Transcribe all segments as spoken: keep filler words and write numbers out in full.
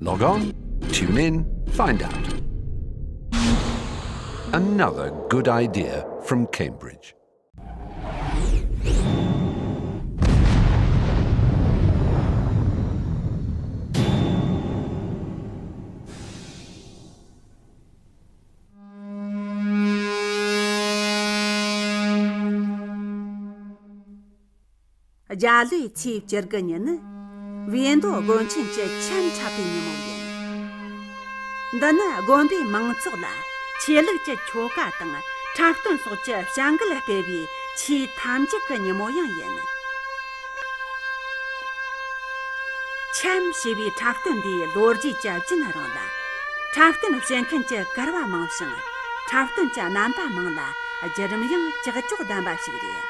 Log on, tune in, find out. Another good idea from Cambridge. རྒྱ་ལོའི་ཚེས་བཅུ་དགུ་ཉིན་ནི་བིས་མདོ་དགོན་ཆེན་གྱི་འཆམ་འཁྲབ་པའི་ཉིན་མོ་ཡིན། འདི་ནི་དགོན་པའི་མང་ཚོགས་ལ་ཆོས་ལུགས་ཀྱི་ཆོ་ག་དང་འཁྲབ་སྟོན་སོགས་ཀྱི་བྱ་འགུལ་སྤེལ་བའི་ཆེས་མཐའ་མཇུག་གི་ཉིན་མོ་ཡང་ཡིན། འཆམ་ཞེས་པའི་འཁྲབ་སྟོན་འདིའི་ལོ་རྒྱུས་ཀྱི་རྒྱུན་རིང་ལ། འཁྲབ་སྟོན་བྱེད་མཁན་གྱི་གར་བ་མང་ཞིང་། འཁྲབ་སྟོན་གྱི་རྣམ་པ་མང་ལ་བརྒྱུད་རིམ་ཡང་ཀྱག་ཀྱོག་ལྡན་པ་ཞིག་རེད།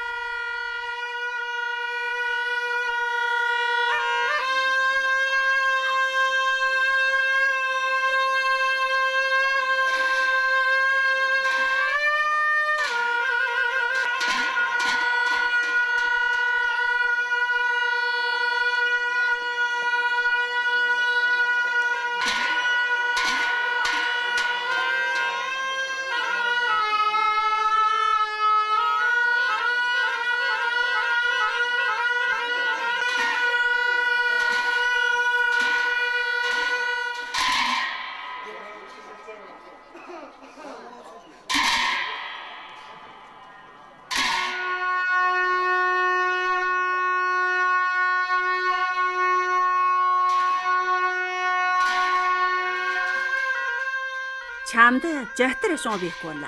འཆམ་འདི་ཇི་ལྟར་བྱུང་བའི་སྐོར་ལ་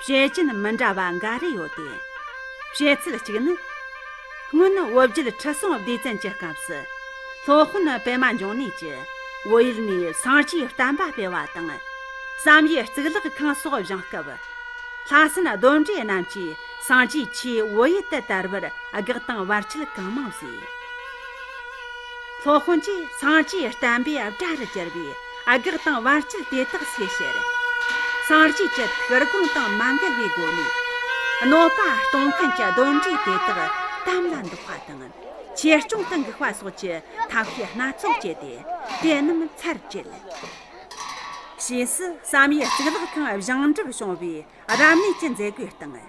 བཤད་རྒྱུན་མི་འདྲ་བ་འགའ་རེ་ཡོད་དེ། བཤད་ཚུལ་གཅིག་ནི། སྔོན་བོད་རྒྱལ་ཁྲི་སྲོང་ལྡེ་བཙན་གྱི་སྐབས་སུ། སློབ་དཔོན་པདྨ་འབྱུང་གནས་ཀྱིས་བོད་ཡུལ་ནས་སངས་རྒྱས་བསྟན་པ་སྤེལ་བ་དང་། བསམ་ཡས་གཙུག་ལག་ཁང་སོགས་བཞེངས་སྐབས། ལྷ་སྲིན་གདོན་འདྲེ་རྣམས་ཀྱིས་སངས་རྒྱས་ཆོས་བོད་ཡུལ་དུ་དར་བར་གེགས་དང་བར་ཆད་གང་མང་བཟོས། སློབ་དཔོན་གྱིས་སངས་རྒྱས་བསྟན་པའི་དགྲ་རུ་གྱུར་པའི་གེགས་དང་བར་ཆད་དེ་དག་སེལ་ཕྱིར། སངས་རྒྱས་ཀྱི་ཐུགས་དགོངས་དང་མ་འགལ་བའི་སྒོ་ནས། གནོད་པ་གཏོང་མཁན་གྱི་གདོན་འདྲེ་དེ་དག་དམ་ལ་འདོགས་པ་དང་། ཆོས་སྐྱོང་དུ་འགུགས་པ་སོགས་ཀྱི་ཐབས་ཤེས་སྣ་ཚོགས་སྤྱད་དེ། དེ་རྣམས་ཚར་བཅད། ཕྱིས་སུ་བསམ་ཡས་གཙུག་ལག་ཁང་བཞེངས་གྲུབ་བྱུང་བའི་རབ་གནས་ཀྱི་མཛད་སྒོའི་སྟེང་།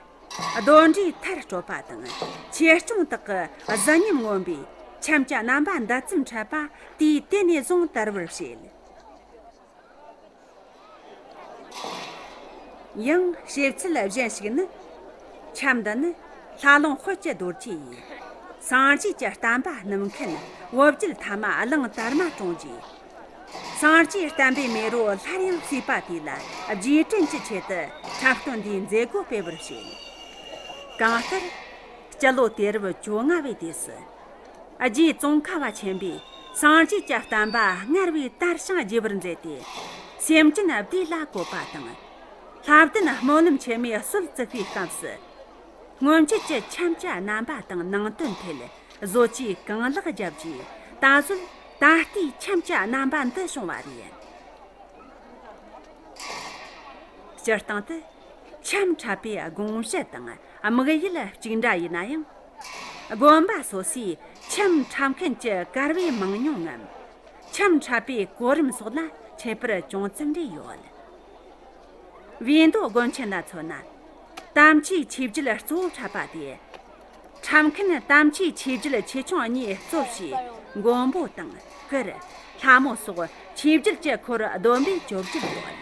གདོན་འདྲེ་མཐར་སྐྲོད་པ་དང་། ཆོས་སྐྱོང་དག་གི་གཟི་ཉམས་མངོན་པའི་འཆམ་གྱི་རྣམ་པ་འདི་ཙམ་འཁྲབ་པ་དུས་དེ་ནས་བཟུང་དར་བར་བྱེད། ཡང་བཤད་ཚུལ་གཞན་ཞིག་ནི། འཆམ་འདི་ནི་ལྷ་ལུང་དཔལ་གྱི་རྡོ་རྗེ་ཡིས། སངས་རྒྱས་ཀྱི་བསྟན་པ་སྣུབ་མཁན་བོད་རྒྱལ་ཐ་མ་གླང་དར་མ་བཀྲོངས་རྗེས། སངས་རྒྱས་བསྟན་པའི་མེ་རོ་སླར་ཡང་གསོས་པ་དེ་ལ་རྗེས་དྲན་གྱི་ཆེད་དུ་འཁྲབ་སྟོན་འདིའི་མཛད་སྒོ་སྤེལ་བར་བྱེད། གང་ལྟར། སྤྱི་ལོ་དུས་རབས་བཅོ་ལྔ་བའི་དུས་སུ། རྗེ་ཙོང་ཁ་བ་ཆེན་པོས་སངས་རྒྱས་ཀྱི་བསྟན་པ་སྔར་བས་དར་ཞིང་རྒྱས་པར་མཛད་དེ། སེམས་ཅན་བདེ་ལ་བཀོད་པ་དང་། ལྷ་ལྡན་སྨོན་ལམ་ཆེན་མོའི་སྲོལ་བཙུགས་པའི་སྐབས་སུ། སྔོན་ཆད་ཀྱི་འཆམ་གྱི་རྣམ་པ་དང་ནང་དོན་ཐད་བཟོ་བཅོས་གང་ལེགས་བརྒྱབ་རྗེས། ད་གཟོད་ད་ལྟའི་འཆམ་གྱི་རྣམ་པ་འདི་བྱུང་བ་རེད། སྤྱིར་བཏང་དུ་འཆམ་འཁྲབ་པའི་དགོངས་གཞི་དང་དམིགས་ཡུལ་གཅིག་འདྲ་ཡིན་ན་ཡང་། དགོན་པ་སོ་སོའི་འཆམ་འཁྲབ་མཁན་གྱི་གར་བའི་མང་ཉུང་ངམ། འཆམ་འཁྲབ་པའི་གོ་རིམ་སོགས་ལ་ཁྱད་པར་ཅུང་ཙམ་རེ་ཡོད། བིས་མདོ་དགོན་ཆེན་ལ་མཚོན་ན། དམ་ཆོས་ཆོས་བརྒྱུད་གཙོ་བོ་འཁྲབ་པ་དེ། འཁྲབ་མཁན་དམ་ཆོས་ཆོས་བརྒྱུད་ཆེ་ཆུང་གཉིས་གཙོ་བྱས་མགོན་པོ་དང་གུར། ལྷ་མོ་སོགས་ཆོས་བརྒྱུད་ཀྱི་འཁོར་བསྡོམས་པས་བཅོ་བརྒྱད་ཡོད།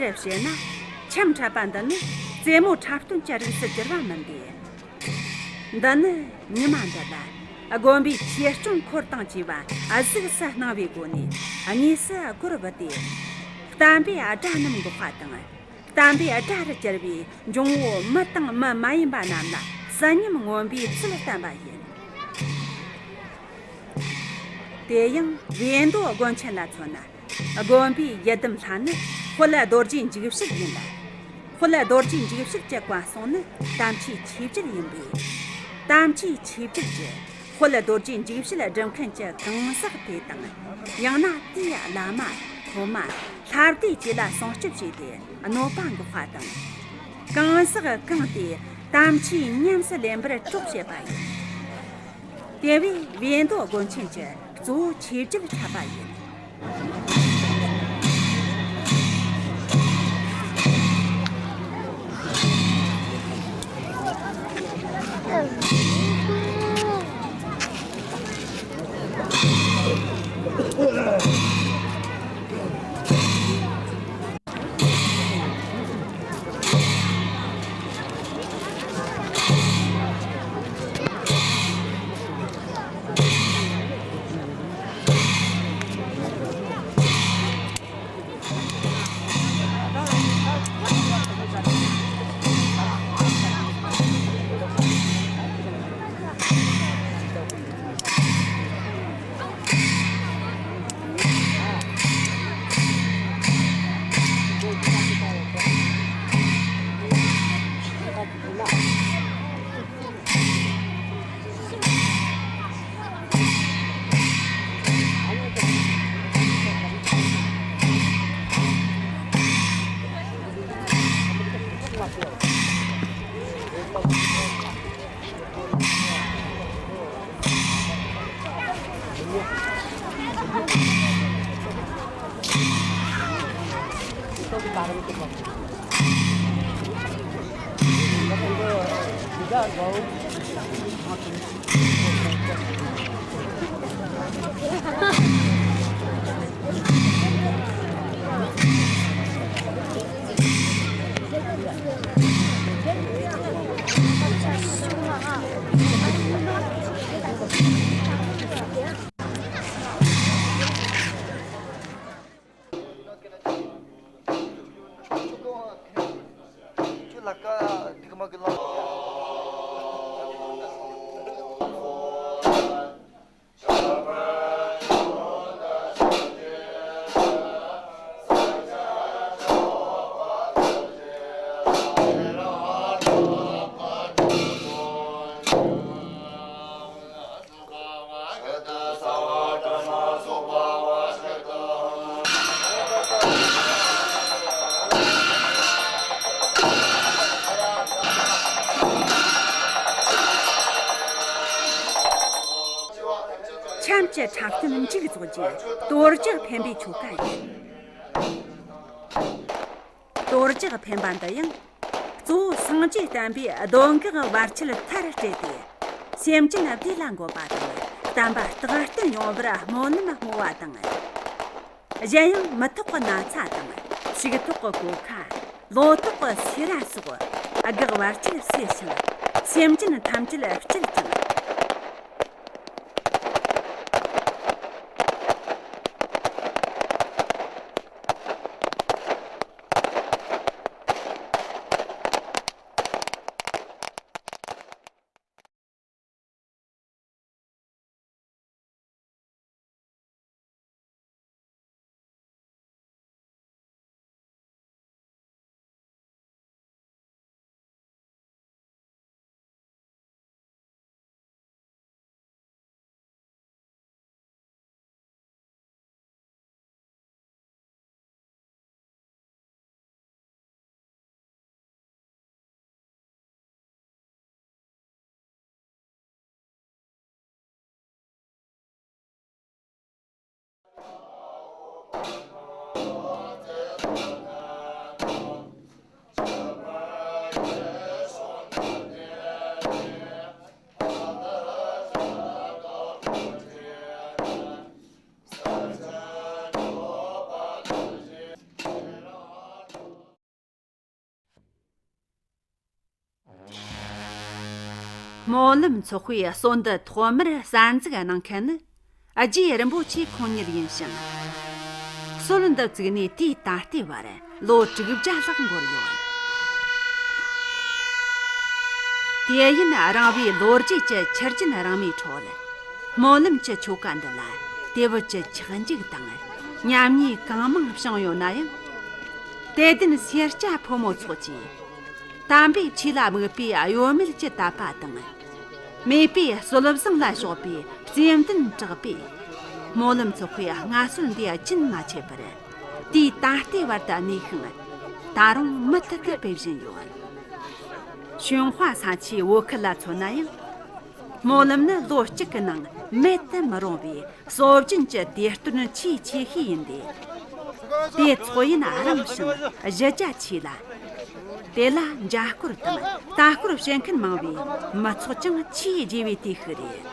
རེ་བཤད་ན། འཆམ་འཁྲབ་པ་འདི་ནི་རྩེད་མོ་འཁྲབ་སྟོན་གྱི་རིགས་སུ་གྱུར་བ་མིན་ཏེ། འདི་ནི་ཉི་མ་འདི་ལ་དགོན་པའི་ཆོས་སྐྱོང་འཁོར་དང་བཅས་པ་གཟུགས་སུ་སྣང་བའི་སྒོ་ནས་དངོས་སུ་སྒོར་བུད་དེ། བསྟན་པའི་དགྲ་རྣམས་འགོག་པ་དང་། བསྟན་པའི་དགྲ་རུ་གྱུར་པའི་འབྱུང་བོ་མི་དང་མི་མ་ཡིན་པ་རྣམས་ལ་གསོད་ཉམས་མངོན་པའི་ཚུལ་བསྟན་པ་ཡིན། དེ་ཡང་བིས་མདོ་དགོན་ཆེན་ལ་མཚོན་ན། དགོན་པའི་ཡི་དམ་ལྷ་ནི་དཔལ་རྡོ་རྗེ་འཇིགས་བྱེད་ཡིན་ལ། དཔལ་རྡོ་རྗེ་འཇིགས་བྱེད་ཀྱི་བཀའ་སྲུང་ནི་དམ་ཅན་ཆོས་རྒྱལ་ཡིན་པས། དམ་ཅན་ཆོས་རྒྱལ་གྱིས་དཔལ་རྡོ་རྗེ་འཇིགས་བྱེད་སྒྲུབ་མཁན་གྱི་གང་ཟག་དེ་དང་། ཡང་ན་དེའི་བླ་མ། སློབ་མ། ལྷ་སྡེ་བཅས་ལ་སྲུང་སྐྱོབ་བྱས་ཏེ་གནོད་པ་འགོག་པ་དང་། གང་ཟག་གང་དེ་དམ་ཆོས་ཉམས་སུ་ལེན་པར་གྲོགས་བྱེད་པ་ཡིན། དེ་བས་བིས་མདོ་དགོན་ཆེན་གྱི་གཙོ་བོ་ཆོས་རྒྱལ་འཁྲབ་པ་ཡིན། འཆམ་གྱི་འཁྲབ་སྟོན་མཇུག་རྫོགས་རྗེས་གཏོར་རྒྱག་འཕེན་པའི་ཆོ་ག་ཡིན། གཏོར་རྒྱག་འཕེན་པ་འདི་ཡང་གཙོ་བོ་སངས་རྒྱས་བསྟན་པའི་གདོན་བགེགས་བར་ཆད་མཐར་བསྐྲད་དེ། སེམས་ཅན་བདེ་ལ་འགོད་པ་དང་བསྟན་པ་རྟག་བརྟན་ཡོང་བར་སྨོན་ལམ་བསྔོ་བ་དང་། གཞན་ཡང་མི་ཐོག་གི་ན་ཚ་དང་ཕྱུགས་ཐོག་གི་གོད་ཁ། ལོ་ཏོག་གི་སེ་ར་སོགས་བགེགས་བར་ཆད་སེལ་ཞིང་། སེམས་ཅན་ཐམས་ཅད་སྐྱིད་ཅིང་། སྨོན་ལམ་ཚོགས་པའི་སྲོལ་འདི་ཐོག་མར་གསར་འཛུགས་གནང་མཁན་ནི་རྗེ་རིན་པོ་ཆེ་ཁོང་ཉིད་ཡིན་ཞིང་། སྲོལ་འདི་བཙུགས་ནས་དུས་ད་ལྟའི་བར་ལོ་དྲུག་བརྒྱ་ལྷག་འགོར་ཡོད། དུས་ཡུན་རིང་བའི་ལོ་རྒྱུས་ཀྱི་ཆུ་རྒྱུན་རིང་མོའི་ཁྲོད། སྨོན་ལམ་གྱི་ཆོ་ག་འདི་ལ་དེ་བོད་ཀྱི་ཆགས་འཇིག་དང་ཉམས་ཉེས་གང་མང་བྱུང་ཡོད་ན་ཡང་། དད་ལྡན་སེར་སྐྱ་ཕོ་མོ་ཚོགས་ཀྱིས་དམ་པའི་ཆོས་ལ་དམིགས་པའི་གཡོ་མེད་ཀྱི་དད་པ་དང་། མེས་པོའི་སྲོལ་བཟང་ལ་ཕྱོགས་པའི་བརྩེ་འདུན་དྲག་པས། སྨོན་ལམ་ཚོགས་པའི་སྔར་སྲོལ་འདི་རྒྱུན་མ་ཆད་པར་དུས་ད་ལྟའི་བར་དུ་གནས་ཤིང་། ད་རུང་མུ་མཐུད་དུ་སྤེལ་བཞིན་ཡོད། ཞུན་ཧྭ་ས་ཆའི་བོད་ཁུལ་ལ་མཚོན་ན་ཡང་། སྨོན་ལམ་ནི་ལོ་གཅིག་གི་ནང་མེད་དུ་མི་རུང་བའི་སྲོལ་རྒྱུན་གྱི་དུས་སྟོན་ཆེས་ཆེ་ཤོས་ཡིན་ཏེ། དེའི་ཚོགས་ཡུན་རིང་ཞིང་གཞི་རྒྱ་ཆེ་ལ། དེ་ལ་མཇལ་སྐོར་དང་ལྟ་སྐོར་བྱེད་མཁན་མང་བས་མི་ཚོགས་ཀྱང་ཆེས་རྒྱས་པའི་དུས་ཤིག་རེད།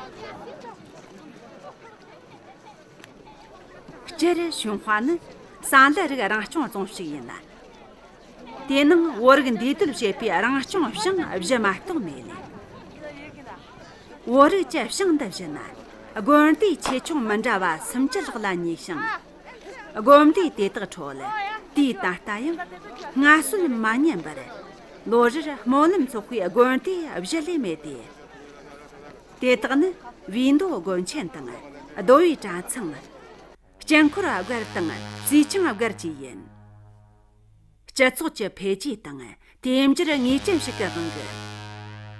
སྤྱིར་ཞུན་ཧྭ་ནི་ས་འདུལ་རིགས་རང་སྐྱོང་རྫོང་ཞིག་ཡིན་ལ། དེའི་ནང་བོད་རིགས་འདུས་སྡོད་བྱེད་པའི་རང་སྐྱོང་ཞིང་བཞི་མ་གཏོགས་མེད་ལ། བོད་རིགས་ཀྱི་ཞིང་འདི་བཞི་ན་དགོན་སྡེའི་ཆེ་ཆུང་མི་འདྲ་བ་སུམ་ཅུ་ལྷག་ལ་ཉེ་ཞིང་། དགོན་སྡེ་དེ་དག་ཁྲོད་དུས་ད་ལྟ་ཡང་སྔར་སྲོལ་མ་ཉམས་པར་ལོ་རེར་སྨོན་ལམ་ཚོགས་པའི་དགོན་སྡེ་བཞི་ལས་མེད་དེ། དེ་དག་ནི་བིས་མདོ་དགོན་ཆེན་དང་། རྡོ་བའི་གྲྭ་ཚང་། དཀྱིལ་འཁོར་སྒར་དང་བསེ་ཆང་སྒར་བཅས་ཡིན། སྤྱི་ཚོགས་ཀྱི་འཕེལ་རྒྱས་དང་དུས་འགྱུར་ངེས་ཅན་ཞིག་གི་དབང་གིས།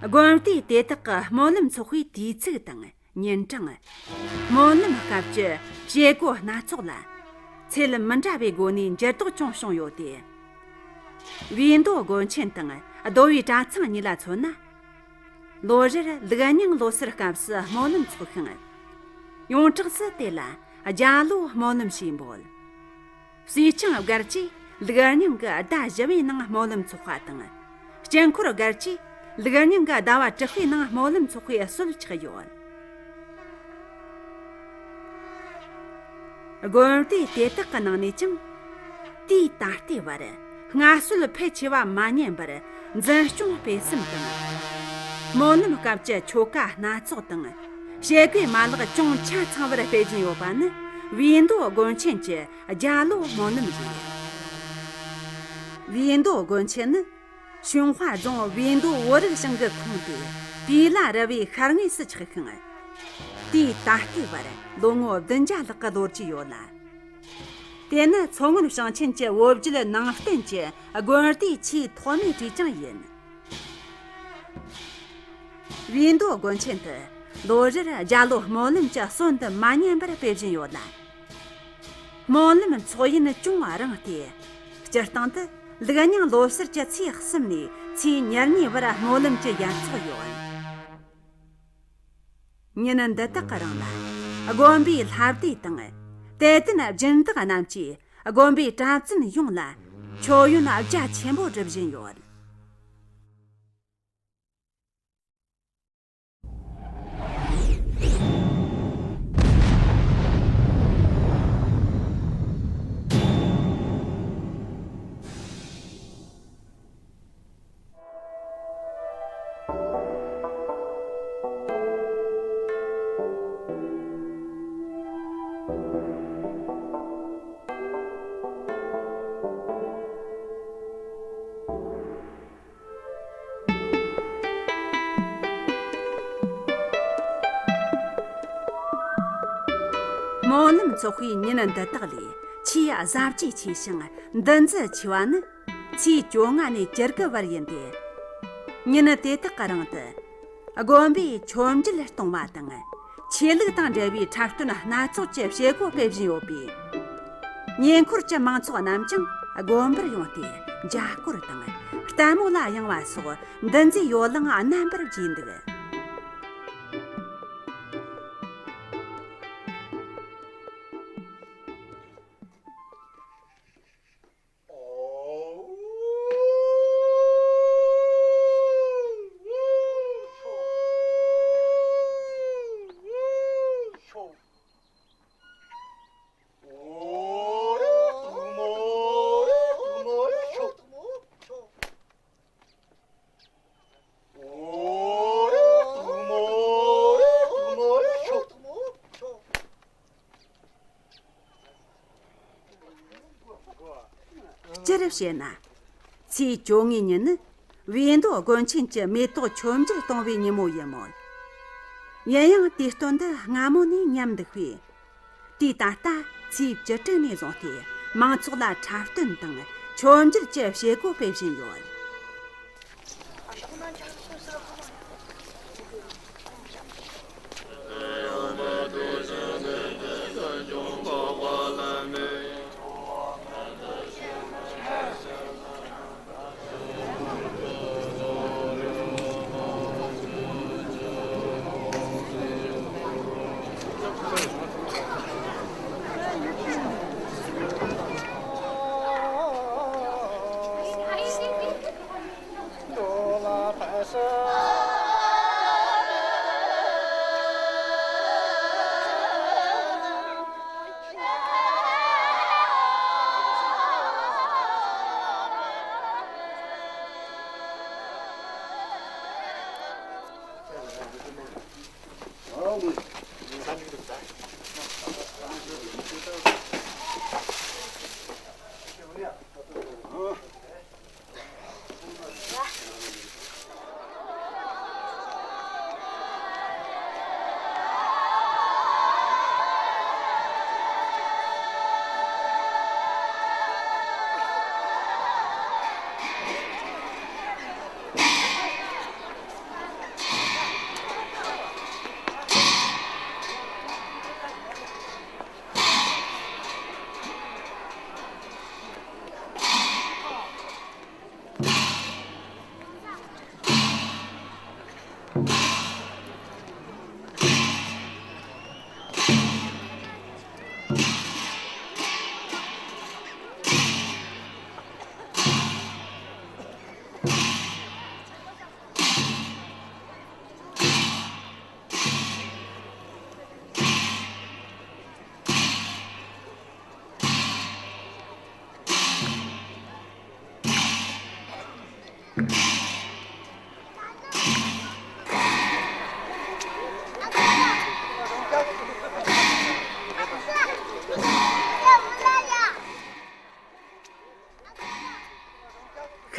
དགོན་སྡེ་དེ་དག་གི་སྨོན་ལམ་ཚོགས་པའི་དུས་ཚིགས་དང་ཉིན་གྲངས། སྨོན་ལམ་སྐབས་ཀྱི་བྱེད་སྒོ་སྣ་ཚོགས་ལ་ཚད་མི་འདྲ་བའི་སྒོ་ནས་འགྱུར་ལྡོག་ཅུང་བྱུང་ཡོད་དེ། བིས་མདོ་དགོན་ཆེན་དང་རྡོ་བའི་གྲྭ་ཚང་གཉིས་ལ་མཚོན་ན། ལོ་རེར་ལུགས་རྙིང་ལོ་སར་སྐབས་སུ་སྨོན་ལམ་འཚོགས་ཤིང་། ཡོངས་གྲགས་སུ་དེ་ལ་རྒྱ་ལོ་སྨོན་ལམ་ཞེས་འབོད། བསེ་ཆང་སྒར་གྱིས་ལུགས་རྙིང་གི་ཟླ་བཞི་བའི་ནང་སྨོན་ལམ་འཚོགས་པ་དང་། དཀྱིལ་འཁོར་སྒར་གྱིས་ལུགས་རྙིང་གི་ཟླ་བ་དྲུག་པའི་ནང་སྨོན་ལམ་འཚོགས་པའི་སྲོལ་ཆགས་ཡོད། དགོན་སྡེ་དེ་དག་གི་ནང་ནས་ཀྱང་། དུས་ད་ལྟའི་བར་སྔར་སྲོལ་ཕལ་ཆེ་བ་མ་ཉམས་པར་འཛིན་སྐྱོང་སྤེལ་གསུམ་དང་། སྨོན་ལམ་སྐབས་ཀྱི་ཆོ་ག་སྣ་ཚོགས་དང་། བྱེད་སྒོའི་མ་ལག་ཅུང་ཆ་ཚང་བར་སྤེལ་བཞིན་ཡོད་པ་ནི་བིས་མདོ་དགོན་ཆེན་གྱི་རྒྱ་ལོ་སྨོན་ལམ་རེད། བིས་མདོ་དགོན་ཆེན་ནི། ཞུན་ཧྭ་རྫོང་བིས་མདོ་བོད་རིགས་ཞིང་གི་ཁོངས་ཏེ་པི་ལ་རི་བའི་ཤར་ངོས་སུ་ཆགས་ཤིང་། དུས་ད་ལྟའི་བར་ལོ་ངོ་བདུན་བརྒྱ་ལྷག་གི་ལོ་རྒྱུས་ཡོད་ལ། དེ་ནི་མཚོ་སྔོན་ཞིང་ཆེན་གྱི་བོད་བརྒྱུད་ནང་བསྟན་གྱི་དགོན་སྡེའི་ཆེས་ཐོག་མའི་གྲས་ཀྱང་ཡིན། བིས་མདོ་དགོན་ཆེན་དུ་ལོ་རེར་རྒྱ་ལོ་སྨོན་ལམ་གྱི་སྲོལ་འདི་མ་ཉམས་པར་སྤེལ་བཞིན་ཡོད་ལ། སྨོན་ལམ་འཚོགས་ཡུན་ཅུང་རིང་སྟེ། སྤྱིར་བཏང་དུ་ལུགས་རྙིང་ལོ་སར་གྱི་ཚེས་གསུམ་ནས་ཚེས་ཉེར་གཉིས་བར་སྨོན་ལམ་གྱི་ཡར་ཚོགས་ཡོད། ཉིན་འདི་དག་གི་རིང་ལ་དགོན་པའི་ལྷ་སྡེ་དང་དད་ལྡན་སྦྱིན་བདག་རྣམས་ཀྱིས་དགོན་པའི་གྲྭ་བཙུན་ཡོངས་ལ་མཆོད་ཡོན་རྒྱ་ཆེན་པོ་སྒྲུབ་བཞིན་ཡོད། སྨོན་ལམ་འཚོགས་པའི་ཉིན་འདི་དག་ལས་ཆེས་གཟབ་རྒྱས་ཆེ་ཞིང་འདུ་འཛི་ཆེ་བ་ནི། ཚེས་བཅོ་ལྔ་ནས་བཅུ་དགུ་བར་ཡིན་ཏེ། ཉིན་དེ་དག་གི་རིང་དུ། དགོན་པའི་མཆོད་མཇལ་གཏོང་བ་དང་། ཆོས་ལུགས་དང་འབྲེལ་བའི་འཁྲབ་སྟོན་སྣ་ཚོགས་ཀྱི་བྱེད་སྒོ་སྤེལ་བཞིན་ཡོད་པས། ཉེ་འཁོར་གྱི་མང་ཚོགས་རྣམས་ཀྱང་དགོན་པར་ཡོང་སྟེ་མཇལ་སྐོར་དང་། ལྟད་མོ་ལ་གཡེང་བ་སོགས་འདུ་འཛིའི་ཡོ་ལང་རྣམ་པར་རྒྱས་འདུག། བཤད་ན། ཚེས་བཅོ་ལྔའི་ཉིན་ནི་བིས་མདོ་དགོན་ཆེན་གྱི་མེ་ཏོག་མཆོད་མཇལ་གཏོང་བའི་ཉིན་མོ་ཡིན་མོད། ཡིན་ཡང་དུས་སྟོན་འདི་སྔ་མོ་ནས་ཉམས་འདུག་པས། དུས་ད་ལྟ་ཚེས་བཅུ་དྲུག་ནས་བཟུང་སྟེ་མང་ཚོགས་ལ་འཁྲབ་སྟོན་དང་མཆོད་མཇལ་གྱི་བྱེད་སྒོ་སྤེལ་བཞིན་ཡོད།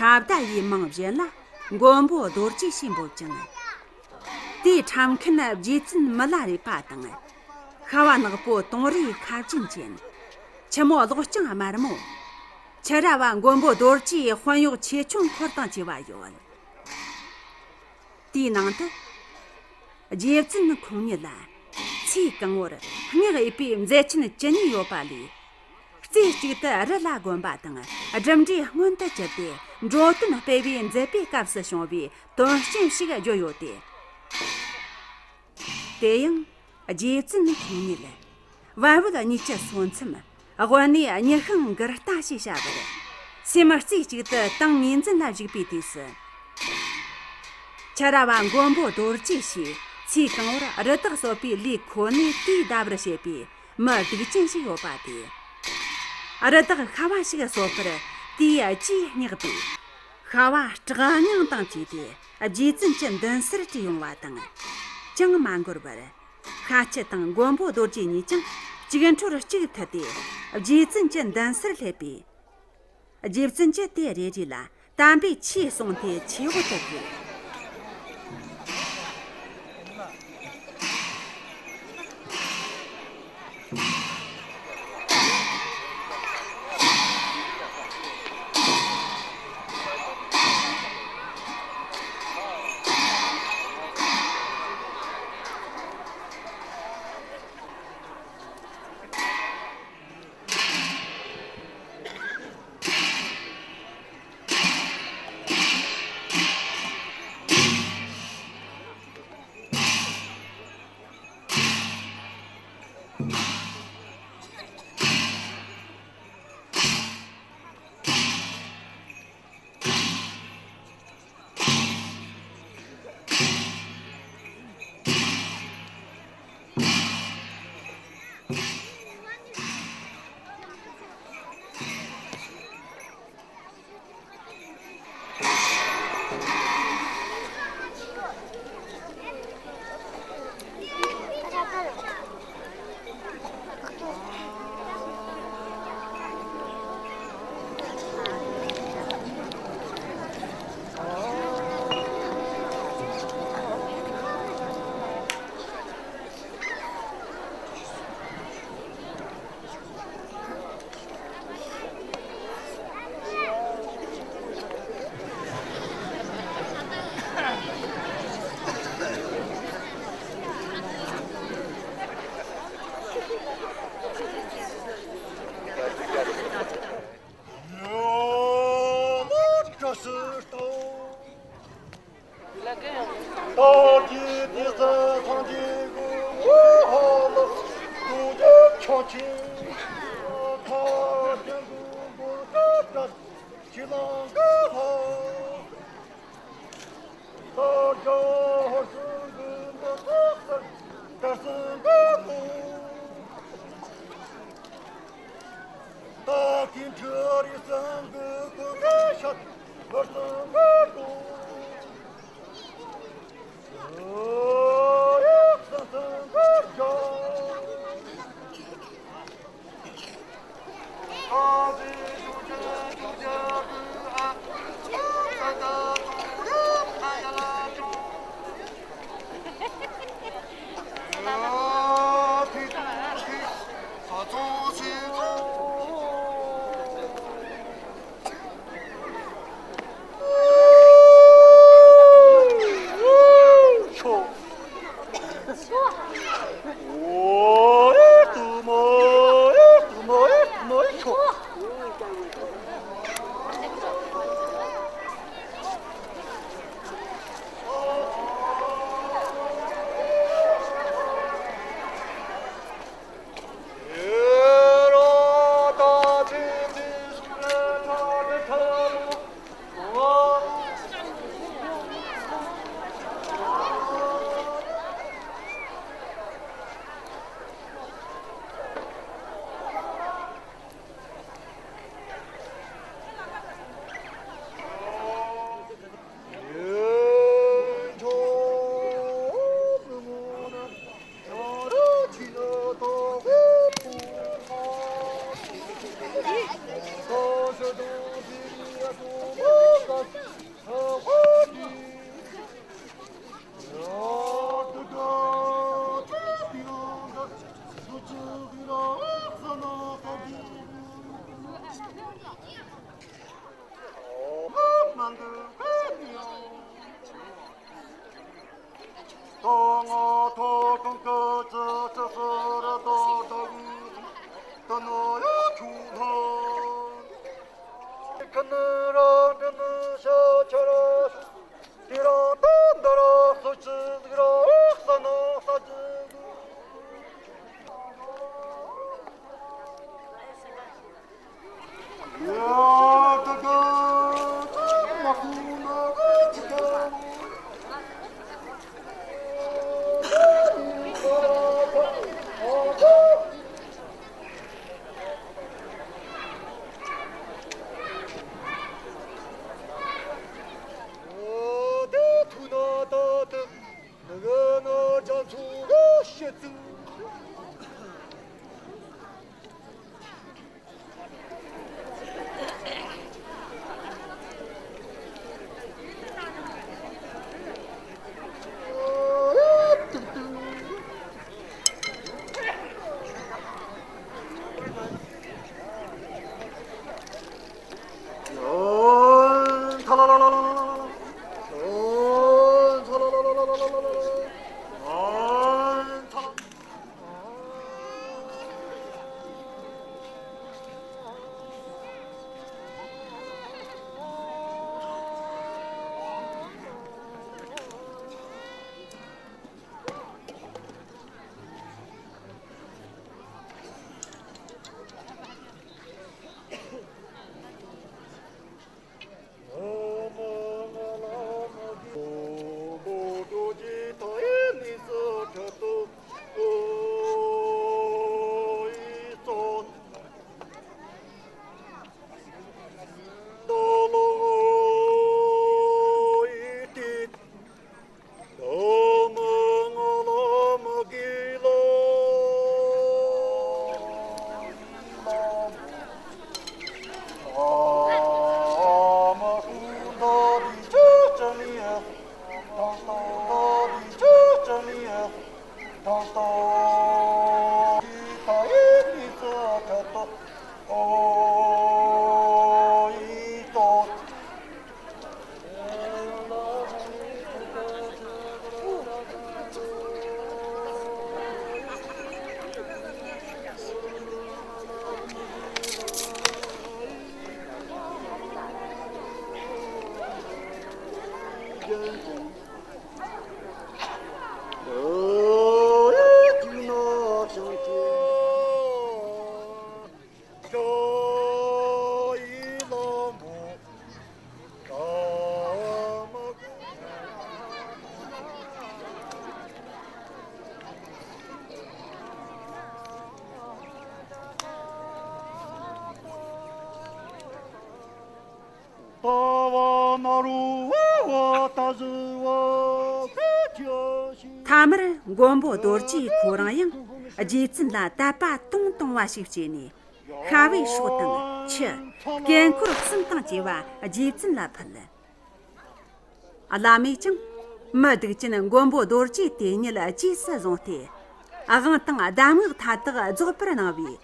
ཤ་བདའ་ཡི་མིང་གཞན་ལ་མགོན་པོ་རྡོ་རྗེ་ཞེས་འབོད་ཅིང་། དེའི་འཁྲབ་མཁན་རྗེ་བཙུན་མི་ལ་རས་པ་དང་། ཤ་བ་ནག་པོ་དུང་རིའི་ཁ་རྒྱན་ཅན། ཆུ་མོ་གློག་རྐྱང་དམར་མོ། ཁྱི་ར་བ་མགོན་པོ་རྡོ་རྗེའི་དཔོན་གཡོག་ཆེ་ཆུང་འཁོར་དང་བཅས་པ་ཡོད། དེའི་ནང་དུ། རྗེ་བཙུན་ཁོང་ཉིད་ལ་ཚེ་གང་བོར་སྔགས་འོས་པའི་མཛད་ཆེན་བཅུ་གཉིས་ཡོད་པ་ལས། རྩེ་གཅིག་ཏུ་རི་ལ་གོམ་པ་དང་སྒྲུབ་འབྲས་མངོན་དུ་གྱུར་ཏེ་འགྲོ་དོན་སྤེལ་བའི་མཛད་པའི་སྐབས་སུ་བྱུང་བའི་དོན་རྐྱེན་ཞིག་བརྗོད་ཡོད་དེ། དེ་ཡང་རྗེ་བཙུན་ཁོང་ཉིད་བལ་བོད་གཉིས་ཀྱི་སོ་མཚམས་དབུ་ནས་སྙི་ཤང་མགུར་རྟ་ཞེས་བྱ་བར་སེམས་རྩེ་གཅིག་ཏུ་ཏིང་ངེ་འཛིན་ལ་བཞུགས་པའི་དུས་སུ། ཁྱི་ར་བ་མགོན་པོ་རྡོ་རྗེ་ཞེས་ཚེ་གང་བོར་རི་དྭགས་གསོད་པའི་ལས་ཁོ་ནས་དུས་འདའ་བར་བྱེད་པའི་མི་སྡིག་ཅན་ཞིག་ཡོད་པ་དེས། རི་དྭགས་ཤ་བ་ཞིག་གསོད་པར་དེའི་ལྕེས་བསྙེགས་པས། ཤ་བ་སྐྲག་སྣང་དང་བཅས་ཏེ་རྗེ་བཙུན་གྱི་མདུན་སར་བྲོས་ཡོང་བ་དང་། ཅང་མ་འགོར་བར། ཤ་ཁྱི་དང་མགོན་པོ་རྡོ་རྗེ་གཉིས་ཀྱང་གཅིག་འཕྲོར་གཅིག་མཐུད་དེ་རྗེ་བཙུན་གྱི་མདུན་སར་སླེབས་པས། རྗེ་བཙུན་གྱིས་དེ་རེ་རེ་ལ་དམ་པའི་ཆོས་གསུངས་ཏེ་ཆོས་འོག་ཏུ་བཀོད། ཐ་མར་མགོན་པོ་རྡོ་རྗེ་ཁོ་རང་ཡང་རྗེ་བཙུན་ལ་དད་པ་དུང་དུང་བ་ཞིག་སྐྱེས་ནས། ཤ་བའི་སྲོག་དང་ཁྱི། དཀྱིལ་འཁོར་གསུམ་དང་བཅས་པ་རྗེ་བཙུན་ལ་ཕུལ། བླ་མས་ཀྱང་མི་སྡིག་ཅན་མགོན་པོ་རྡོ་རྗེ་དེ་ཉིད་རྗེས་སུ་བཟུང་སྟེ། དབང་དང་གདམས་ངག་མཐའ་དག་རྫོགས་པར་གནང་བས།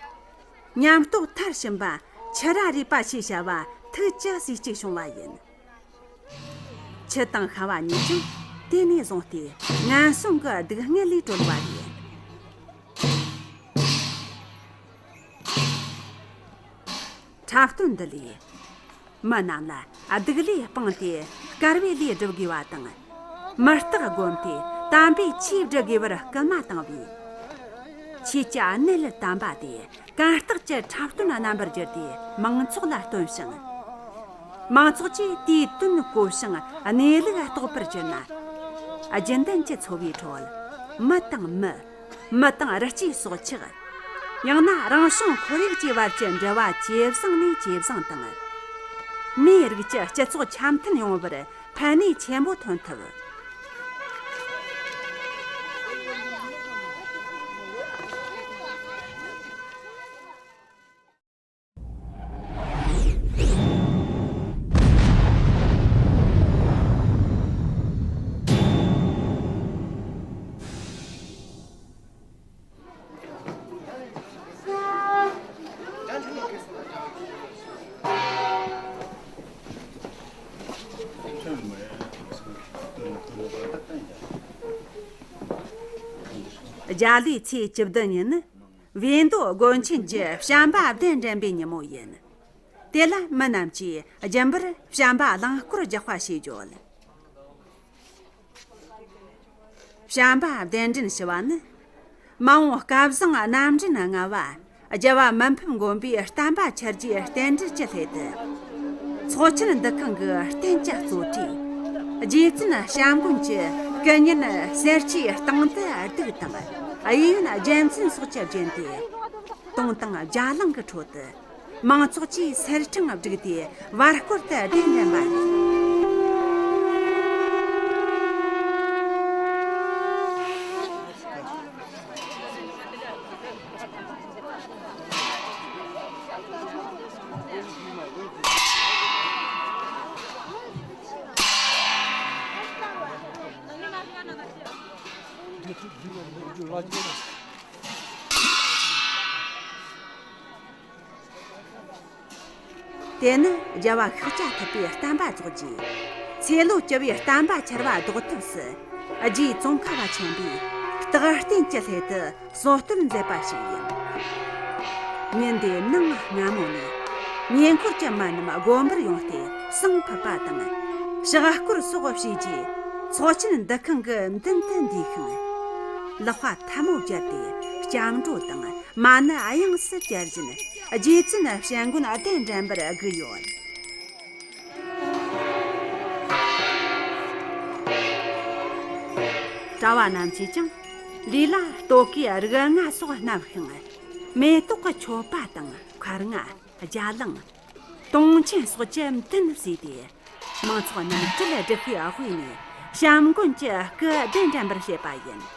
ཉམས་རྟོགས་མཐར་ཕྱིན་པ་ཁྱི་ར་རས་པ་ཞེས་བྱ་བ་ཐུགས་ཀྱི་སྲས་གཅིག་བྱུང་བ་ཡིན། ཁྱི་དང་ཤ་བ་གཉིས་ཀྱང་དེ་ནས་བཟུང་སྟེ་ངན་སོང་གི་སྡུག་བསྔལ་ལས་གྲོལ་བ་རེད། འཁྲབ་སྟོན་འདི་ལས། མི་རྣམས་ལ་སྡིག་ལས་སྤངས་ཏེ་དཀར་བའི་ལས་སྒྲུབ་དགོས་པ་དང་། མི་རྟག་བསྒོམས་ཏེ་དམ་པའི་ཆོས་སྒྲུབ་དགོས་པར་སྐུལ་མ་བཏང་བས། ཆོས་ཀྱི་གནད་དམ་པ་དེ་གར་སྟེགས་ཀྱི་འཁྲབ་སྟོན་རྣམ་པར་བསྒྱུར་ཏེ་མང་ཚོགས་ལ་སྟོན་ཞིང་། མང་ཚོགས་ཀྱིས་དེའི་དོན་གོ་ཞིང་གནས་ལུགས་རྟོགས་པར་གྱུར་ན། རྒྱུན་ལྡན་གྱི་འཚོ་བའི་ཁྲོད་མི་དང་མི། མི་དང་རི་སྐྱེས་སྲོག་ཆགས། ཡང་ན་རང་བྱུང་ཁོར་ཡུག་བཅས་བར་གྱི་འབྲེལ་བ་ཇེ་བཟང་ནས་ཇེ་བཟང་དང་། མིའི་རིགས་ཀྱི་སྤྱི་ཚོགས་འཆམ་མཐུན་ཡོང་བར་ཕན་ནུས་ཆེན་པོ་ཐོན་ཐུབ། རྒྱ་ལོའི་ཚེས་བཅུ་བདུན་ཉིན་ནི། བིས་མདོ་དགོན་ཆེན་གྱི་བྱམས་པ་གདན་འདྲེན་པའི་ཉིན་མོ་ཡིན། དེ་ལ་མི་རྣམས་ཀྱིས་རྒྱུན་པར་བྱམས་པ་གླིང་སྐོར་རྒྱག་པ་ཞེས་བརྗོད། བྱམས་པ་གདན་འདྲེན་ཞུ་བ་ནི། མ་འོངས་སྐལ་བཟང་རྣམ་འདྲེན་ལྔ་བ་རྒྱལ་བ་མི་ཕམ་མགོན་པོའི་བསྟན་པ་འཆར་རྒྱུའི་རྟེན་འབྲེལ་གྱི་སླད་དུ། ཚོགས་ཆེན་འདུ་ཁང་གི་རྟེན་གྱི་གཙོ་གྲས། རྗེ་བཙུན་བྱམས་མགོན་གྱི་སྐུ་བརྙན་གསེར་ཁྲིའི་སྟེང་དུ་གདུགས་དང་། གཡས་གཡོན་རྒྱལ་མཚན་སོགས་ཀྱིས་བརྒྱན་ཏེ། དུང་དང་རྒྱ་གླིང་གི་ཁྲོད་དུ། མང་ཚོགས་ཀྱིས་སེར་ཕྲེང་བསྒྲིགས་ཏེ་བར་སྐོར་དུ་གདན་འདྲེན་པ་རེད། དེ་ནི་རྒྱལ་བ་ཤཱཀྱ་ཐུབ་པའི་བསྟན་པ་རྫོགས་རྗེས། ཚེ་ལོ་བཅུ་བའི་བསྟན་པ་འཆར་བ་ཟློག་ཐབས་སུ། རྗེ་ཙོང་ཁ་པ་ཆེན་པོས་རྟག་བརྟན་གྱི་སླད་དུ་སྲོལ་གཏོད་མཛད་པ་ཞིག་ཡིན། ཉིན་དེའི་ནངས་སྔ་མོ་ནས། ཉེ་འཁོར་གྱི་མི་རྣམས་དགོན་པར་ཡོང་སྟེ་བསང་ཕུད་པ་དང་། ཕྱག་སྐོར་སོགས་བྱས་རྗེས། ཚོགས་ཆེན་འདུ་ཁང་གི་མདུན་དུ་འདུས་ཤིང་། ལག་པ་ཐལ་མོ་སྦྱར་ཏེ་སྐྱབས་འགྲོ་དང་། མ་ཎི་དབྱངས་སུ་གྱེར་བཞིན་རྗེ་བཙུན་བྱམས་མགོན་གདན་འདྲེན་པར་བསྒུགས་ཡོད། གྲྭ་བ་རྣམས་ཀྱིས་ཀྱང་ལུས་ལ་སྟོད་གོས་རིགས་ལྔ་སོགས་མནབས་ཤིང་། མེ་ཏོག་གི་མཆོད་པ་དང་འཁར་རྔ། རྒྱ་གླིང་། དུང་ཆེན་སོགས་ཀྱིས་མདུན་བསུས་ཏེ། མང་ཚོགས་རྣམས་གྲལ་བསྒྲིགས་པའི་དབུས་ནས་བྱམས་མགོན་གྱི་སྐུ་གདན་འདྲེན་པར་བྱེད་པ་ཡིན།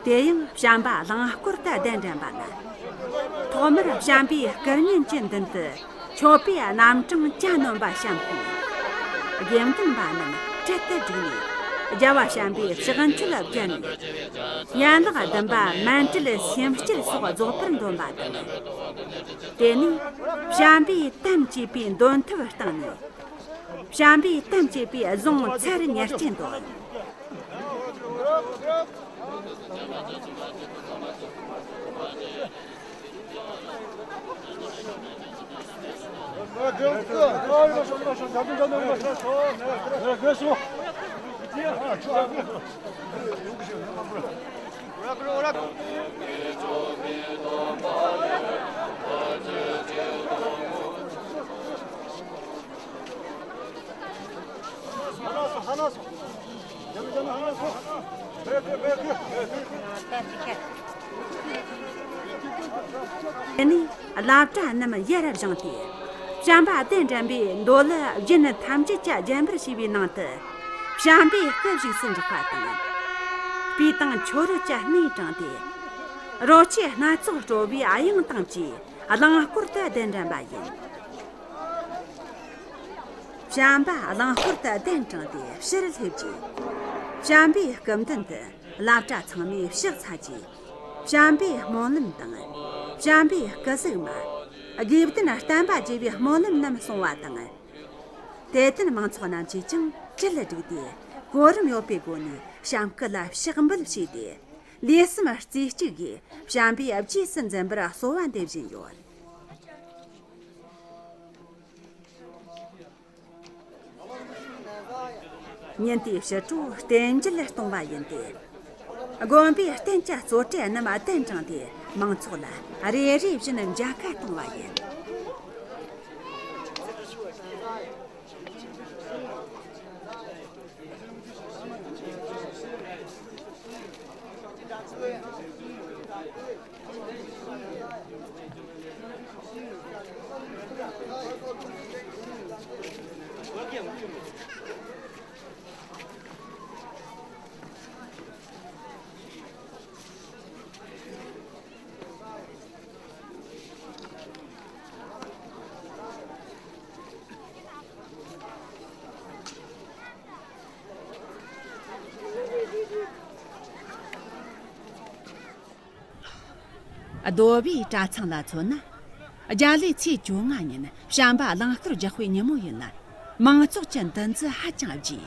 དེ་ཡང་བྱམས་པ་གླིང་སྐོར་དུ་གདན་འདྲེན་པ་ན། ཐོག་མར་བྱམས་པའི་སྐུ་བརྙན་གྱི་མདུན་དུ་མཆོད་པའི་རྣམ་གྲངས་གྱ་ནོམ་པ་བཤམས་ཤིང་། དགེ་འདུན་པ་རྣམས་གྲལ་དུ་བསྒྲིགས་ནས། རྒྱལ་བ་བྱམས་པའི་ཕྱག་མཆོད་བརྒྱུད་ནས། ཡན་ལག་བདུན་པ་མཎྜལ་སེམས་བསྐྱེད་སོགས་རྫོགས་པར་འདོན་པ་དང་། དེ་ནས་བྱམས་པའི་དམ་བཅས་པའི་འདོན་ཐབས་བཏང་ནས། བྱམས་པའི་དམ་བཅས་པའི་གཟུངས་ཚར་ཉེར་གཅིག་འདོན། དེ་ནས་བླ་གྲྭ་རྣམས་ཡར་བཞེངས་ཏེ། བྱམས་པ་གདན་འདྲེན་པའི་མདོ་ལུ་རྒྱན་ཐམས་ཅད་ཀྱིས་བརྒྱན་པར་བྱས་པའི་ནང་དུ། བྱམས་པའི་སྐུ་བཞུགས་སུ་འཇུག་པ་དང་། སྤོས་དང་མཆོད་རོལ་གྱིས་སྣེ་དྲངས་ཏེ། རོལ་ཆས་སྣ་ཚོགས་དཀྲོལ་བའི་དབྱངས་དང་བཅས་གླིང་སྐོར་དུ་གདན་འདྲེན་པ་ཡིན། བྱམས་པ་གླིང་སྐོར་དུ་གདན་དྲངས་ཏེ་ཕྱིར་སླེབས་རྗེས། བྱམས་པའི་སྐུ་མདུན་དུ་བླ་གྲྭ་ཚང་མས་ཕྱག་འཚལ་རྗེས། བྱམས་པའི་སྨོན་ལམ་དང་། བྱམས་པའི་སྐུ་གཟུགས་མ། དགེ་ལྡན་བསྟན་པ་རྒྱས་པའི་སྨོན་ལམ་རྣམས་གསུང་བ་དང་། དད་ལྡན་མང་ཚོགས་རྣམས་ཀྱིས་ཀྱང་གྲལ་བསྒྲིགས་ཏེ། གོ་རིམ་ཡོད་པའི་སྒོ་ནས་བྱམས་སྐུ་ལ་ཕྱག་འབུལ་བྱས་ཏེ། ལུས་སེམས་རྩེ་གཅིག་གིས་བྱམས་པའི་རྗེས་སུ་འཛིན་པར་གསོལ་བ་འདེབས་བཞིན་ཡོད། ཉིན་དེའི་ཕྱི་དྲོ་རྟེན་མཇལ་གཏོང་བ་ཡིན་ཏེ། དགོན་པའི་རྟེན་གྱི་གཙོ་གྲས་རྣམས་གདན་དྲངས་ཏེ། མང་ཚོགས་ལ་རེ་རེ་བཞིན་མཇལ་ཁ་གཏོང་བ་ཡིན། རྡོ་སྦིས་གྲྭ་ཚང་ལ་མཚོན་ན། རྒྱ་ལོའི་ཚེས་བཅོ་ལྔ་ཉིན་བྱམས་པ་གླིང་སྐོར་རྒྱག་པའི་ཉིན་མོ་ཡིན་ལ། མང་ཚོགས་ཀྱི་འདུ་འཛི་ཧ་ཅང་རྒྱས།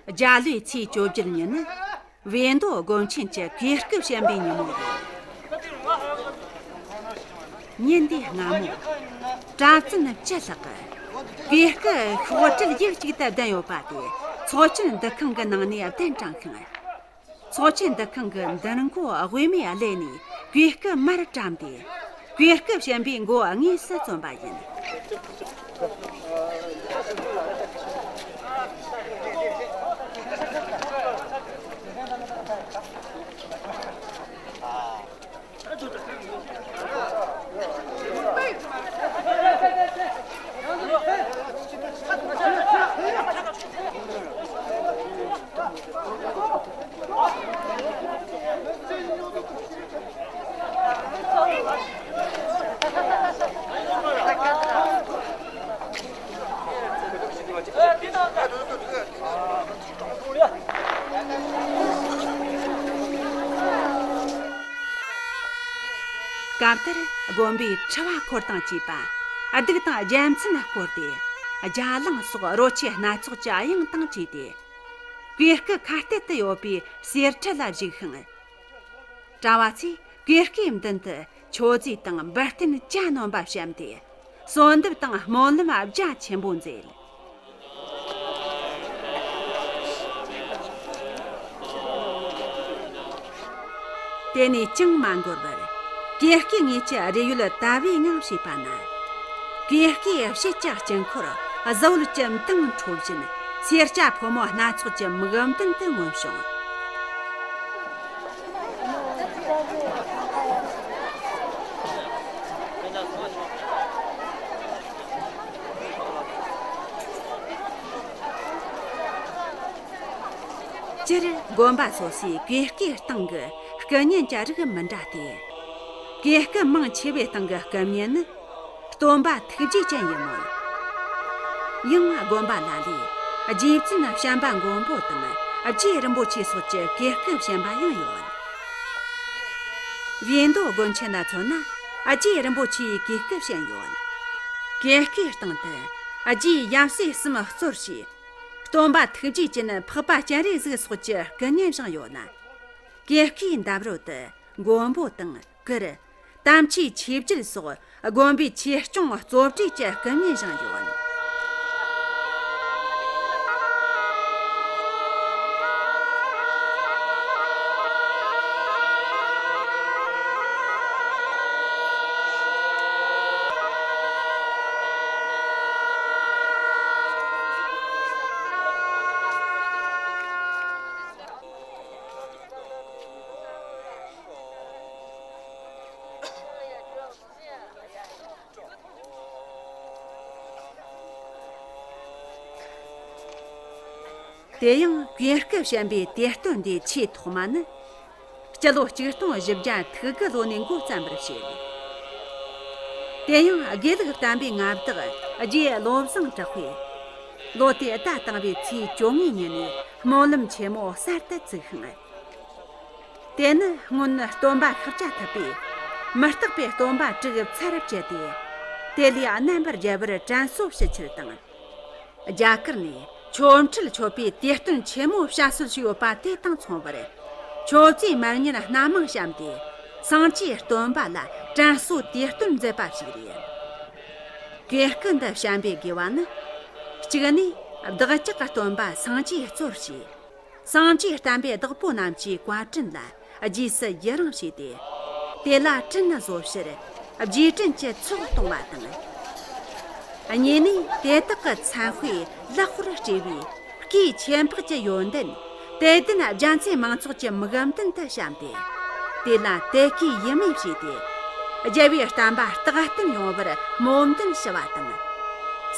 རྒྱ་ལོའི་ཚེས་བཅོ་བརྒྱད་ཉིན་ནི་བིས་མདོ་དགོན་ཆེན་གྱི་གོས་སྐུ་བཤམས་པའི་ཉིན་མོ་ཡིན། ཉིན་འདིའི་སྔ་མོ། གྲྭ་བཙུན་བཅུ་ལྷག་གིས་གོས་སྐུ་ཤོག་དྲིལ་ཡུག་གཅིག་ཏུ་བསྡམས་ཡོད་པ་དེ་ཚོགས་ཆེན་འདུ་ཁང་གི་ནང་ནས་གདན་དྲངས་ཤིང་། ཚོགས་ཆེན་འདུ་ཁང་གི་མདུན་སྒོ་དབུས་མའི་ཀླད་ནས་གོས་སྐུ་མར་བཀྲམ་སྟེ། གོས་སྐུ་བཤམས་པའི་མགོ་དངོས་སུ་བརྩམས་པ་ཡིན། སྐབས་དེར་དགོན་པའི་ཁྲི་བ་འཁོར་དང་བཅས་པ་གདུགས་དང་རྒྱལ་མཚན་བསྐོར་ཏེ། རྒྱ་གླིང་སོགས་རོལ་ཆས་སྣ་ཚོགས་ཀྱི་དབྱངས་དང་བཅས་ཏེ། གོས་སྐུ་ཁ་གཏད་དུ་ཡོད་པའི་གསེར་ཁྲི་ལ་བཞུགས་ཤིང་། གྲྭ་བ་ཚོས་གོས་སྐུའི་མདུན་དུ་མཆོད་རྫས་དང་འབུལ་རྟེན་གྱ་ནོམ་པ་བཤམས་ཏེ། གསོལ་འདེབས་དང་སྨོན་ལམ་རྒྱ་ཆེན་པོ་མཛད། དེ་ནས་ཅང་མ་འགོར་བར། གོས་སྐུའི་ངོས་ཀྱི་རས་ཡོལ་དལ་བུའི་ངང་ཕྱེས་པ་ན། གོས་སྐུའི་ཕྱེད་ཀྱི་དཀྱིལ་འཁོར་གཟི་འོད་ཀྱི་མདངས་འཕྲོ་བཞིན། སེར་སྐྱ་ཕོ་མོ་སྣ་ཚོགས་ཀྱི་མིག་མདུན་དུ་མངོན་བྱུང་། སྤྱིར་དགོན་པ་སོ་སོའི་གོས་སྐུའི་སྟེང་གི་སྐུ་བརྙན་གྱི་རིགས་མི་འདྲ་སྟེ། གོས་སྐུ་མང་ཆེ་བའི་སྟེང་གི་སྐུ་བརྙན་ནི། སྟོན་པ་ཐུགས་རྗེ་ཅན་ཡིན་མོད། ཡང་དགོན་པ་ལ་ལས་རྗེ་བཙུན་བྱམས་པ་མགོན་པོ་དང་རྗེ་རིན་པོ་ཆེ་སོགས་ཀྱི་གོས་སྐུ་བཤམས་པ་ཡང་ཡོད། བིས་མདོ་དགོན་ཆེན་ལ་མཚོན་ན་རྗེ་རིན་པོ་ཆེའི་གོས་སྐུ་བཤམས་ཡོད། གོས་སྐུའི་སྟེང་དུ་རྗེའི་ཡབ་སྲས་གསུམ་གཙོར་བྱས། སྟོན་པ་ཐུགས་རྗེ་ཅན་འཕགས་པ་སྤྱན་རས་གཟིགས་སོགས་ཀྱི་སྐུ་བརྙན་བཞེངས་ཡོད་ལ། གོས་སྐུའི་འདབས་རོལ་དུ་མགོན་པོ་དང་། གུར། དམ་ཅན་ཆོས་རྒྱལ་སོགས་དགོན་པའི་ཆོས་སྐྱོང་གཙོ་གྲས་ཀྱི་སྐུ་བརྙན་བཞེངས་ཡོད། དེ་ཡང་གོས་སྐུ་བཤམས་པའི་དུས་སྟོན་འདིའི་ཆེས་ཐོག་མ་ནི། སྤྱི་ལོ་གཅིག་སྟོང་བཞི་བརྒྱ་ཐིག་དགུ་ལོ་ནས་འགོ་བརྩམས་པར་བཤད། དེ་ཡང་དགེ་ལུགས་བསྟན་པའི་མངའ་བདག་རྗེ་བློ་བཟང་གྲགས་པས། ལོ་དེ་ཟླ་དང་པོའི་ཚེས་བཅོ་ལྔའི་ཉིན་ནས་སྨོན་ལམ་ཆེན་མོ་གསར་དུ་བཙུགས་ཤིང་། དེ་ནི་སྔོན་སྟོན་པ་ཤཱཀྱ་ཐུབ་པས་མི་རྟག་པའི་སྟོན་པ་དྲུག་ཚར་བཅད་དེ། དེ་ལས་རྣམ་པར་རྒྱལ་བར་དྲན་གསོ་ཞུ་ཕྱིར་དང་། རྒྱ་གར་ནས་ཆོ་འཕྲུལ་མཆོད་པའི་དུས་སྟོན་ཆེན་མོ་བྱ་སྲོལ་ཞིག་ཡོད་པ་དེ་དང་མཚུངས་པར། མཆོད་རྫས་མར་ཉིན་སྣ་མང་བཤམས་ཏེ། སངས་རྒྱས་སྟོན་པ་ལ་དྲན་གསོའི་དུས་སྟོན་མཛད་པ་ཞིག་རེད། གོས་སྐུ་འདི་བཤམས་པའི་དགོས་པ་ནི། གཅིག་ནས་བདག་ཅག་གི་སྟོན་པ་སངས་རྒྱས་གཙོར་བྱས། སངས་རྒྱས་བསྟན་པའི་བདག་པོ་རྣམས་ཀྱི་བཀའ་དྲིན་ལ་རྗེས་སུ་ཡི་རང་བྱས་ཏེ། དེ་ལ་དྲིན་གཟོ་ཕྱིར་རྗེས་དྲན་གྱི་ཚོགས་གཏོང་བ་དང་། གཉིས་ནས་དེ་དག་གི་མཚན་དཔེ་ལེགས་པར་སྤྲས་པའི་སྐུའི་ཆོས་འཕགས་ཀྱི་ཡོན་ཏན་དད་ལྡན་རྒྱ་མཚོའི་མང་ཚོགས་ཀྱི་མིག་མདུན་དུ་བཤམས་ཏེ། དེ་ལ་དད་གུས་ཡིད་མོས་བྱས་ཏེ། རྒྱལ་བའི་བསྟན་པ་རྟག་བརྟན་ཡོང་བར་སྨོན་འདུན་ཞུ་བ་དང་།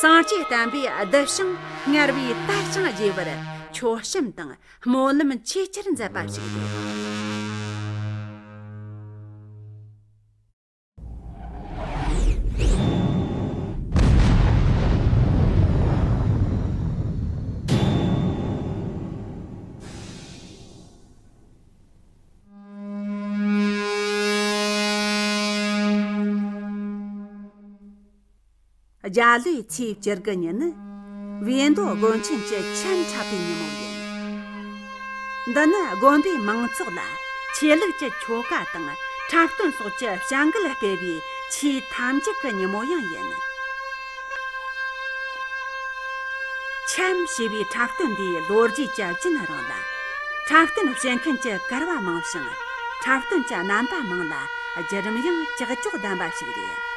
སངས་རྒྱས་བསྟན་པའི་གདུལ་ཞིང་སྔར་བས་དར་ཞིང་རྒྱས་པར་མཆོད་བཤམས་དང་སྨོན་ལམ་ཆེས་ཆེར་མཛད་པ་ཞིག་རེད། རྒྱ་ལོའི་ཚེས་བཅུ་དགུ་ཉིན་ནི་བིས་མདོ་དགོན་ཆེན་གྱི་ཆེས་འཁྲབ་པའི་ཉིན་མོ་ཡིན། འདི་ནི་དགོན་པའི་མང་ཚོགས་ལ་ཆོས་ལུགས་ཀྱི་ཆོ་ག་དང་འཁྲབ་སྟོན་སོགས་ཀྱི་བྱ་འགུལ་སྤེལ་བའི་ཆེས་ཐམས་ཅད་ཀྱི་ཉིན་མོ་ཡང་ཡིན། འཆམ་ཞེས་པའི་འཁྲབ་སྟོན་འདིའི་ལོ་རྒྱུས་ཀྱི་རྒྱུན་རིང་ལ། འཁྲབ་སྟོན་བྱེད་མཁན་གྱི་གར་བ་མང་ཞིང་། འཁྲབ་སྟོན་གྱི་རྣམ་པ་མང་ལ། བརྒྱུད་རིམ་ཡང་ཀྱག་ཀྱོག་ལྡན་པ་ཞིག་རེད།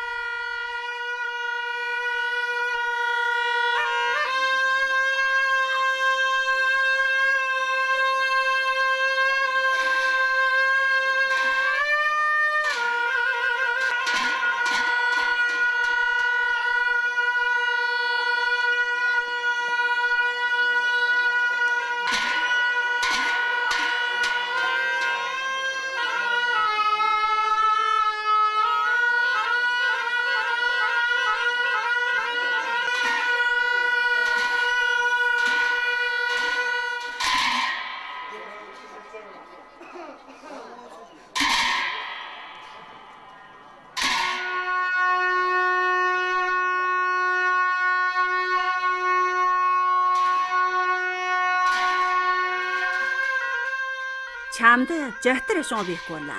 འཆམ་འདི་ཇི་ལྟར་བྱུང་བའི་སྐོར་ལ་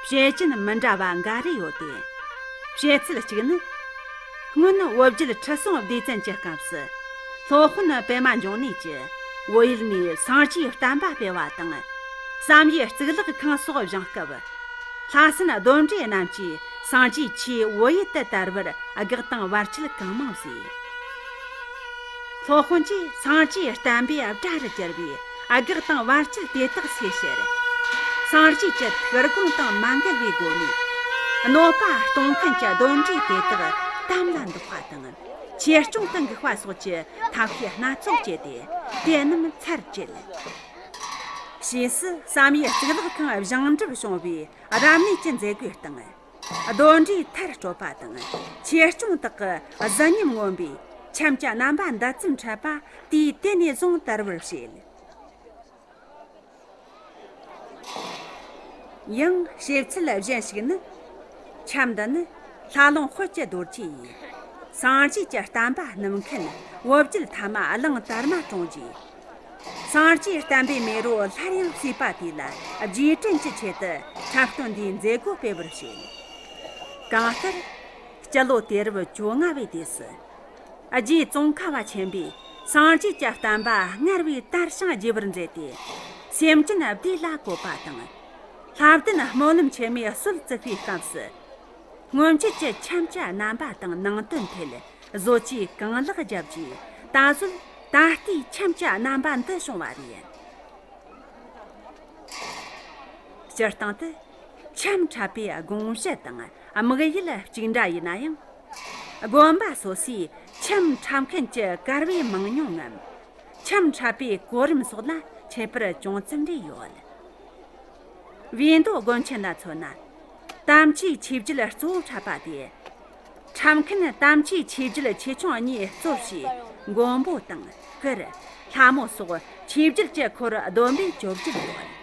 བཤད་རྒྱུན་མི་འདྲ་བ་འགའ་རེ་ཡོད་དེ། བཤད་ཚུལ་གཅིག་ནི། སྔོན་བོད་རྒྱལ་ཁྲི་སྲོང་ལྡེ་བཙན་གྱི་སྐབས་སུ། སློབ་དཔོན་པདྨ་འབྱུང་གནས་ཀྱིས་བོད་ཡུལ་ནས་སངས་རྒྱས་བསྟན་པ་སྤེལ་བ་དང་། བསམ་ཡས་གཙུག་ལག་ཁང་སོགས་བཞེངས་སྐབས། ལྷ་སྲིན་གདོན་འདྲེ་རྣམས་ཀྱིས་སངས་རྒྱས་ཆོས་བོད་ཡུལ་དུ་དར་བར་གེགས་དང་བར་ཆད་གང་མང་བཟོས། སློབ་དཔོན་གྱིས་སངས་རྒྱས་བསྟན་པའི་དགྲ་རུ་གྱུར་པའི་གེགས་དང་བར་ཆད་དེ་དག་སེལ་ཕྱིར། སངས་རྒྱས་ཀྱི་ཐུགས་དགོངས་དང་མ་འགལ་བའི་སྒོ་ནས། གནོད་པ་གཏོང་མཁན་གྱི་གདོན་འདྲེ་དེ་དག་དམ་ལ་འདོགས་པ་དང་། ཆོས་སྐྱོང་དུ་འགུགས་པ་སོགས་ཀྱི་ཐབས་ཤེས་སྣ་ཚོགས་སྤྱད་དེ། དེ་རྣམས་ཚར་བཅད། ཕྱིས་སུ་བསམ་ཡས་གཙུག་ལག་ཁང་བཞེངས་གྲུབ་བྱུང་བའི་རབ་གནས་ཀྱི་མཛད་སྒོའི་སྟེང་། གདོན་འདྲེ་མཐར་སྐྲོད་པ་དང་། ཆོས་སྐྱོང་དག་གི་གཟི་ཉམས་མངོན་པའི་འཆམ་གྱི་རྣམ་པ་འདི་ཙམ་འཁྲབ་པ་དུས་དེ་ནས་བཟུང་དར་བར་བཤད། ཡང་བཤད་ཚུལ་གཞན་ཞིག་ནི། འཆམ་འདི་ནི་ལྷ་ལུང་དཔལ་གྱི་རྡོ་རྗེ་ཡིས། སངས་རྒྱས་ཀྱི་བསྟན་པ་སྣུབ་མཁན་བོད་རྒྱལ་ཐ་མ་གླང་དར་མ་བཀྲོངས་རྗེས། སངས་རྒྱས་བསྟན་པའི་མེ་རོ་སླར་ཡང་གསོས་པ་དེ་ལ་རྗེས་དྲན་གྱི་ཆེད་དུ་འཁྲབ་སྟོན་འདིའི་མཛད་སྒོ་སྤེལ་བར་བཤད། གང་ལྟར། སྤྱི་ལོ་དུས་རབས་བཅོ་ལྔ་བའི་དུས་སུ། རྗེ་ཙོང་ཁ་བ་ཆེན་པོས་སངས་རྒྱས་ཀྱི་བསྟན་པ་སྔར་བས་དར་ཞིང་རྒྱས་པར་མཛད་དེ། སེམས་ཅན་བདེ་ལ་བཀོད་པ་དང་། ལྷ་ལྡན་སྨོན་ལམ་ཆེན་མོའི་སྲོལ་བཙུགས་པའི་སྐབས་སུ། སྔོན་ཆད་ཀྱི་འཆམ་གྱི་རྣམ་པ་དང་ནང་དོན་ཐད་བཟོ་བཅོས་གང་ལེགས་བརྒྱབ་རྗེས། ད་གཟོད་ད་ལྟའི་འཆམ་གྱི་རྣམ་པ་འདི་བྱུང་བ་རེད། སྤྱིར་བཏང་དུ། འཆམ་འཁྲབ་པའི་དགོངས་གཞི་དང་དམིགས་ཡུལ་གཅིག་འདྲ་ཡིན་ན་ཡང་། དགོན་པ་སོ་སོའི་འཆམ་འཁྲབ་མཁན་གྱི་གར་བའི་མང་ཉུང་ངམ། འཆམ་འཁྲབ་པའི་གོ་རིམ་སོགས་ལ་ཁྱད་པར་ཅུང་ཙམ་རེ་ཡོད། བིས་མདོ་དགོན་ཆེན་ལ་མཚོན་ན། དམ་ཆོས་ཆོས་བརྒྱད་གཙོ་བོ་འཁྲབ་པ་སྟེ། འཁྲབ་མཁན་དམ་ཆོས་ཆོས་བརྒྱད་ཆེ་ཆུང་གཉིས་གཙོ་བྱས། མགོན་པོ་དང་། གུར། ལྷ་མོ་སོགས་ཆོས་བརྒྱད་ཀྱི་འཁོར་བསྡོམས་པས་བཅོ་བརྒྱད་ཡོད།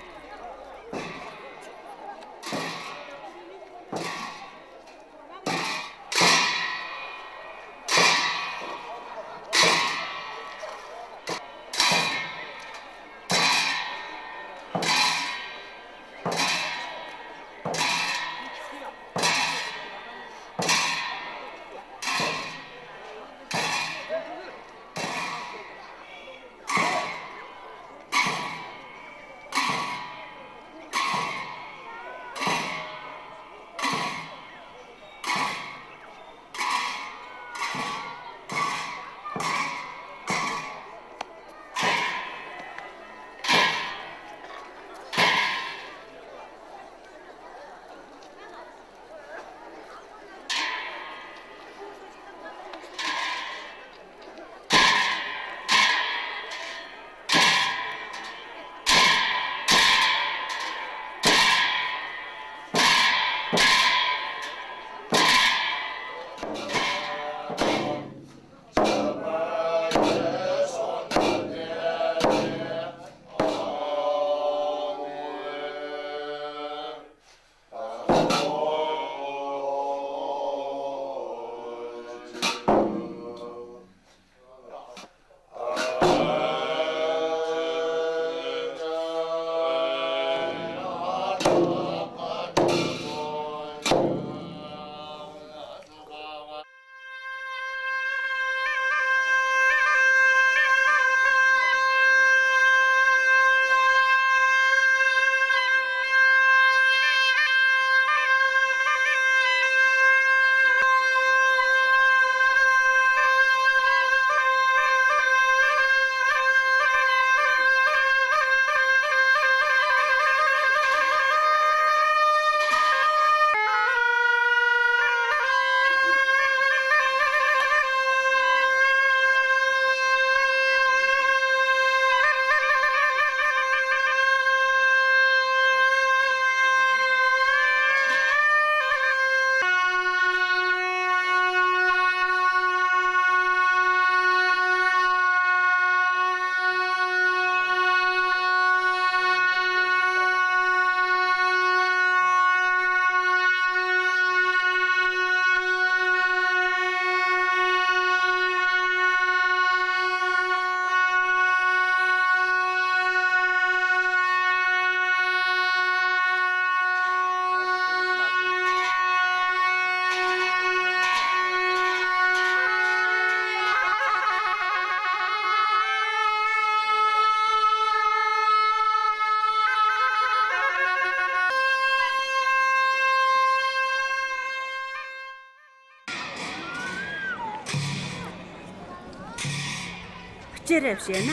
སྤྱིར་བཤད་ན།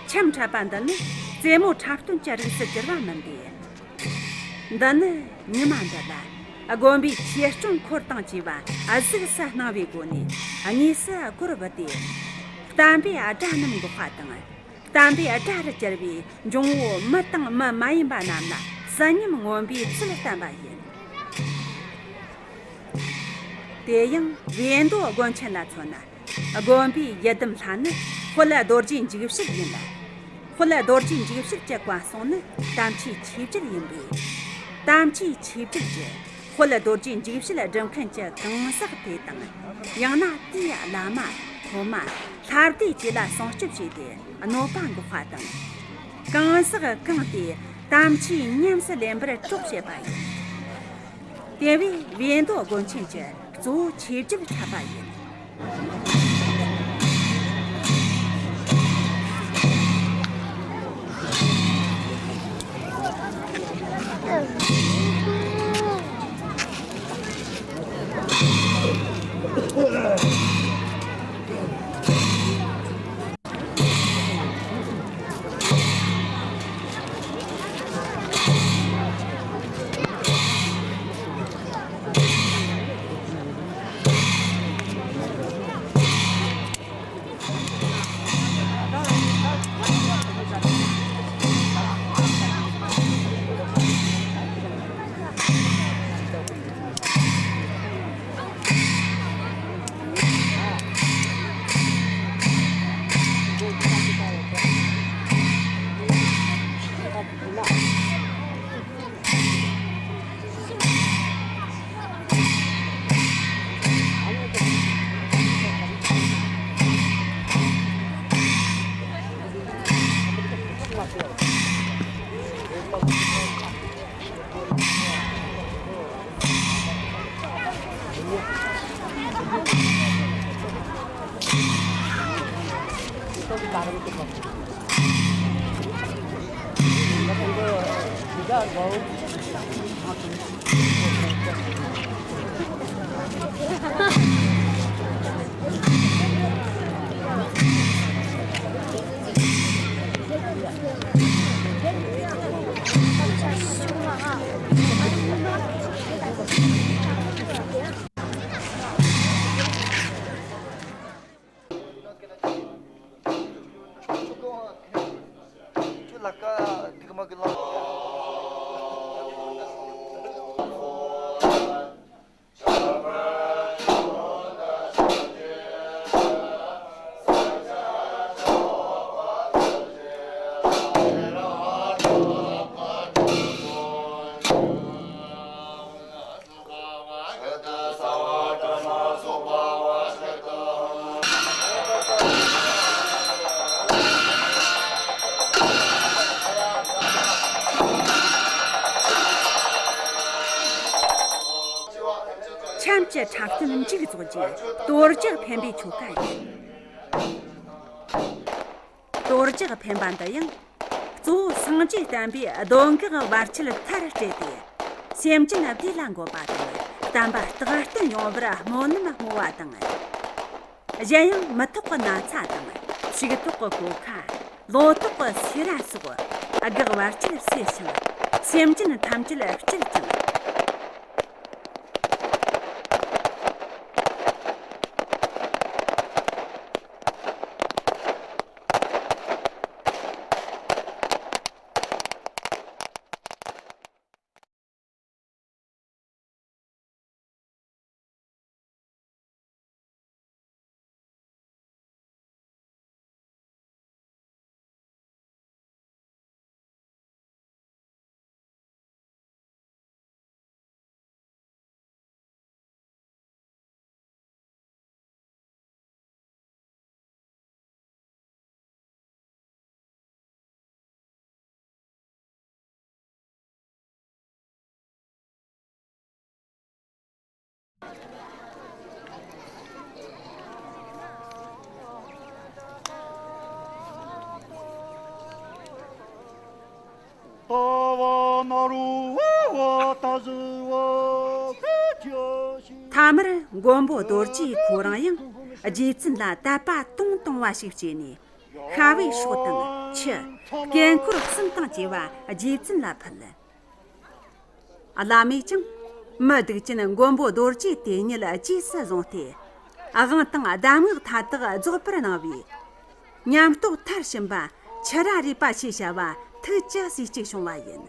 འཆམ་འཁྲབ་པ་འདི་ནི་རྩེད་མོ་འཁྲབ་སྟོན་གྱི་རིགས་སུ་གྱུར་བ་མིན་ཏེ། འདི་ནི་ཉི་མ་འདི་ལ་དགོན་པའི་ཆོས་སྐྱོང་འཁོར་དང་བཅས་པ་གཟུགས་སུ་སྣང་བའི་སྒོ་ནས་དངོས་སུ་སྒོར་བུད་དེ། བསྟན་པའི་དགྲ་རྣམས་འགོག་པ་དང་། བསྟན་པའི་དགྲ་རུ་གྱུར་པའི་འབྱུང་བོ་མི་དང་མི་མ་ཡིན་པ་རྣམས་ལ་གསོད་ཉམས་མངོན་པའི་ཚུལ་བསྟན་པ་ཡིན། དེ་ཡང་བིས་མདོ་དགོན་ཆེན་ལ་མཚོན་ན། དགོན་པའི་ཡི་དམ་ལྷ་ནི་དཔལ་རྡོ་རྗེ་འཇིགས་བྱེད་ཡིན་ལ། དཔལ་རྡོ་རྗེ་འཇིགས་བྱེད་ཀྱི་བཀའ་སྲུང་ནི་དམ་ཅན་ཆོས་རྒྱལ་ཡིན་པས། དམ་ཅན་ཆོས་རྒྱལ་གྱིས་དཔལ་རྡོ་རྗེ་འཇིགས་བྱེད་སྒྲུབ་མཁན་གྱི་གང་ཟག་དེ་དང་། ཡང་ན་དེའི་བླ་མ། སློབ་མ། ལྷ་སྡེ་བཅས་ལ་སྲུང་སྐྱོབ་བྱས་ཏེ་གནོད་པ་འགོག་པ་དང་། གང་ཟག་གང་དེས་དམ་ཆོས་ཉམས་སུ་ལེན་པར་གྲོགས་བྱེད་པ་ཡིན། དེ་བས་བིས་མདོ་དགོན་ཆེན་གྱི་གཙོ་བོ་ཆོས་རྒྱལ་འཁྲབ་པ་ཡིན། འཆམ་གྱི་འཁྲབ་སྟོན་མཇུག་རྫོགས་རྗེས་གཏོར་རྒྱག་འཕེན་པའི་ཆོ་ག་ཡིན། གཏོར་རྒྱག་འཕེན་པ་འདི་ཡང་གཙོ་བོ་སངས་རྒྱས་བསྟན་པའི་གདོན་བགེགས་བར་ཆད་མཐར་བསྐྲད་དེ། སེམས་ཅན་བདེ་ལ་འགོད་པ་དང་བསྟན་པ་རྟག་བརྟན་ཡོང་བར་སྨོན་ལམ་བསྔོ་བ་དང་། གཞན་ཡང་མི་ཐོག་གི་ན་ཚ་དང་ཕྱུགས་ཐོག་གི་གོད་ཁ། ལོ་ཏོག་གི་སེ་ར་སོགས་བགེགས་བར་ཆད་སེལ་ཞིང་སེམས་ཅན་ཐམས་ཅད་སྐྱིད་ཅིང་། ཐ་མར་མགོན་པོ་རྡོ་རྗེ་ཁོ་རང་ཡང་རྗེ་བཙུན་ལ་དད་པ་དུང་དུང་བ་ཞིག་སྐྱེས་ནས། ཤ་བའི་སྲོག་དང་ཆུ། དཀྱིལ་འཁོར་གསུམ་དང་བཅས་པ་རྗེ་བཙུན་ལ་ཕུལ། བླ་མས་ཀྱང་མི་སྡིག་ཅན་མགོན་པོ་རྡོ་རྗེ་དེ་ཉིད་རྗེས་སུ་བཟུང་སྟེ། དབང་དང་གདམས་ངག་མཐའ་དག་རྫོགས་པར་གནང་བས། ཉམས་རྟོགས་མཐར་ཕྱིན་པ་ཁྱི་ར་རས་པ་ཞེས་བྱ་བ་ཐུགས་ཀྱི་སྲས་གཅིག་བྱུང་བ་ཡིན།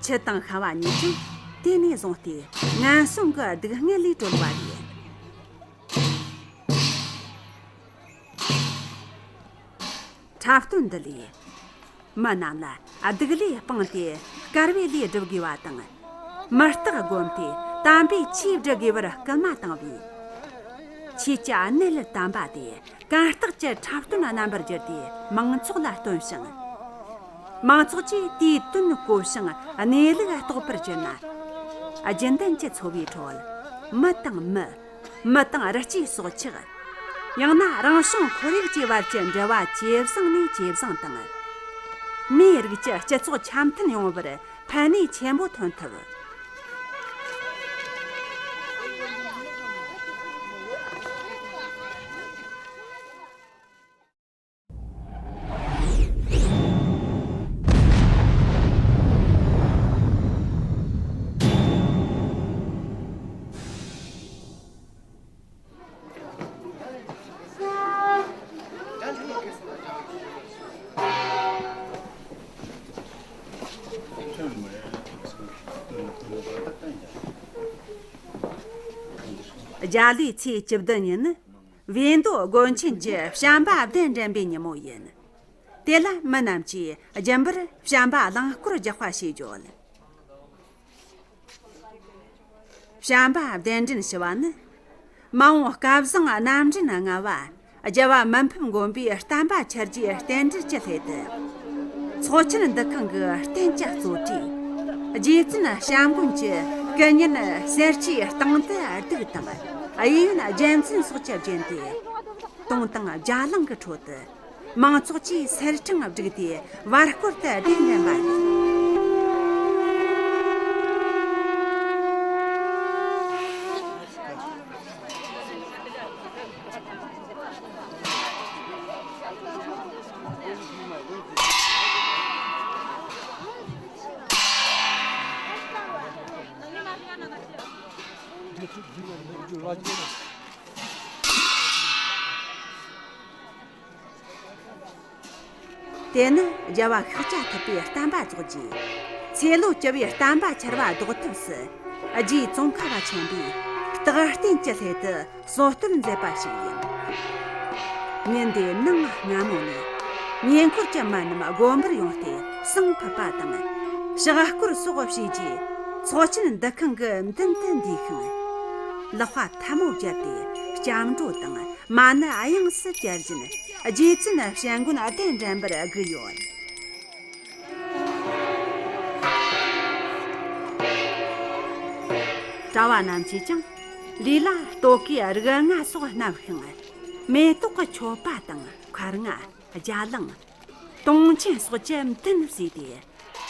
ཁྱི་དང་ཤ་བ་གཉིས་ཀྱང་དེ་ནས་བཟུང་སྟེ་ངན་སོང་གི་སྡུག་བསྔལ་ལས་གྲོལ་བ་རེད། འཁྲབ་སྟོན་འདི་ལས། མི་རྣམས་ལ་སྡིག་ལས་སྤངས་ཏེ་དཀར་བའི་ལས་སྒྲུབ་དགོས་པ་དང་། མི་རྟག་བསྒོམས་ཏེ་དམ་པའི་ཆོས་སྒྲུབ་དགོས་པར་སྐུལ་མ་བཏང་བས། ཆོས་ཀྱི་གནད་དམ་པ་དེ་གར་སྟེགས་ཀྱི་འཁྲབ་སྟོན་རྣམ་པར་བསྒྱུར་ཏེ་མང་ཚོགས་ལ་སྟོན་ཞིང་། མང་ཚོགས་ཀྱིས་དེའི་དོན་གོ་ཞིང་གནས་ལུགས་རྟོགས་པར་གྱུར་ན། རྒྱུན་ལྡན་གྱི་འཚོ་བའི་ཁྲོད་མི་དང་མི། མི་དང་རི་སྐྱེས་སྲོག་ཆགས། ཡང་ན་རང་བྱུང་ཁོར་ཡུག་བཅས་བར་གྱི་འབྲེལ་བ་ཇེ་བཟང་ནས་ཇེ་བཟང་དང་། མིའི་རིགས་ཀྱི་སྤྱི་ཚོགས་འཆམ་མཐུན་ཡོང་བར་ཕན་ནུས་ཆེན་པོ་ཐོན་ཐུབ། རྒྱ་ལོའི་ཚེས་བཅུ་བདུན་ཉིན་ནི། བིས་མདོ་དགོན་ཆེན་གྱི་བྱམས་པ་གདན་འདྲེན་པའི་ཉིན་མོ་ཡིན། དེ་ལ་མི་རྣམས་ཀྱིས་རྒྱུན་པར་བྱམས་པ་གླིང་སྐོར་རྒྱག་པ་ཞེས་བརྗོད། བྱམས་པ་གདན་འདྲེན་ཞུ་བ་ནི། མ་འོངས་སྐལ་བཟང་རྣམ་འདྲེན་ལྔ་བ་རྒྱལ་བ་མི་ཕམ་མགོན་པོའི་བསྟན་པ་འཆར་རྒྱུའི་རྟེན་འབྲེལ་གྱི་སླད་དུ། ཚོགས་ཆེན་འདུ་ཁང་གི་རྟེན་གྱི་གཙོ་གྲས། རྗེ་བཙུན་བྱམས་མགོན་གྱི་སྐུ་བརྙན་གསེར་ཁྲིའི་སྟེང་དུ་གདུགས་དང་། གཡས་གཡོན་རྒྱལ་མཚན་སོགས་ཀྱིས་བརྒྱན་ཏེ། དུང་དང་རྒྱ་གླིང་གི་ཁྲོད་དུ། མང་ཚོགས་ཀྱིས་སེར་ཕྲེང་བསྒྲིགས་ཏེ་བར་སྐོར་དུ་གདན་འདྲེན་པ་ཡིན། དེ་ནི་རྒྱལ་བ་ཤཱཀྱ་ཐུབ་པའི་བསྟན་པ་རྫོགས་རྗེས། ཚེ་ལོ་བཅུ་བའི་བསྟན་པ་འཆར་བ་ཟློག་ཐབས་སུ། རྗེ་ཙོང་ཁ་པ་ཆེན་པོས་རྟག་བརྟན་གྱི་སླད་དུ་སྲོལ་གཏོད་མཛད་པ་ཞིག་ཡིན། ཉིན་དེའི་ནངས་སྔ་མོ་ནས། ཉེ་འཁོར་གྱི་མི་རྣམས་དགོན་པར་ཡོང་སྟེ་བསང་ཕུད་པ་དང་། ཕྱག་སྐོར་སོགས་བྱས་རྗེས། ཚོགས་ཆེན་འདུ་ཁང་གི་མདུན་དུ་འདུས་ཤིང་། ལག་པ་ཐལ་མོ་སྦྱར་ཏེ་སྐྱབས་འགྲོ་དང་། མ་ཎི་དབྱངས་སུ་གྱེར་བཞིན་རྗེ་བཙུན་བྱམས་མགོན་གདན་འདྲེན་པར་བསྒུགས་ཡོད། གྲྭ་བ་རྣམས་ཀྱིས་ཀྱང་ལུས་ལ་སྟོད་གོས་རིགས་ལྔ་སོགས་མནབས་ཤིང་། མེ་ཏོག་གི་མཆོད་པ་དང་འཁར་རྔ། རྒྱ་གླིང་། དུང་ཆེན་སོགས་ཀྱིས་མདུན་བསུས་ཏེ།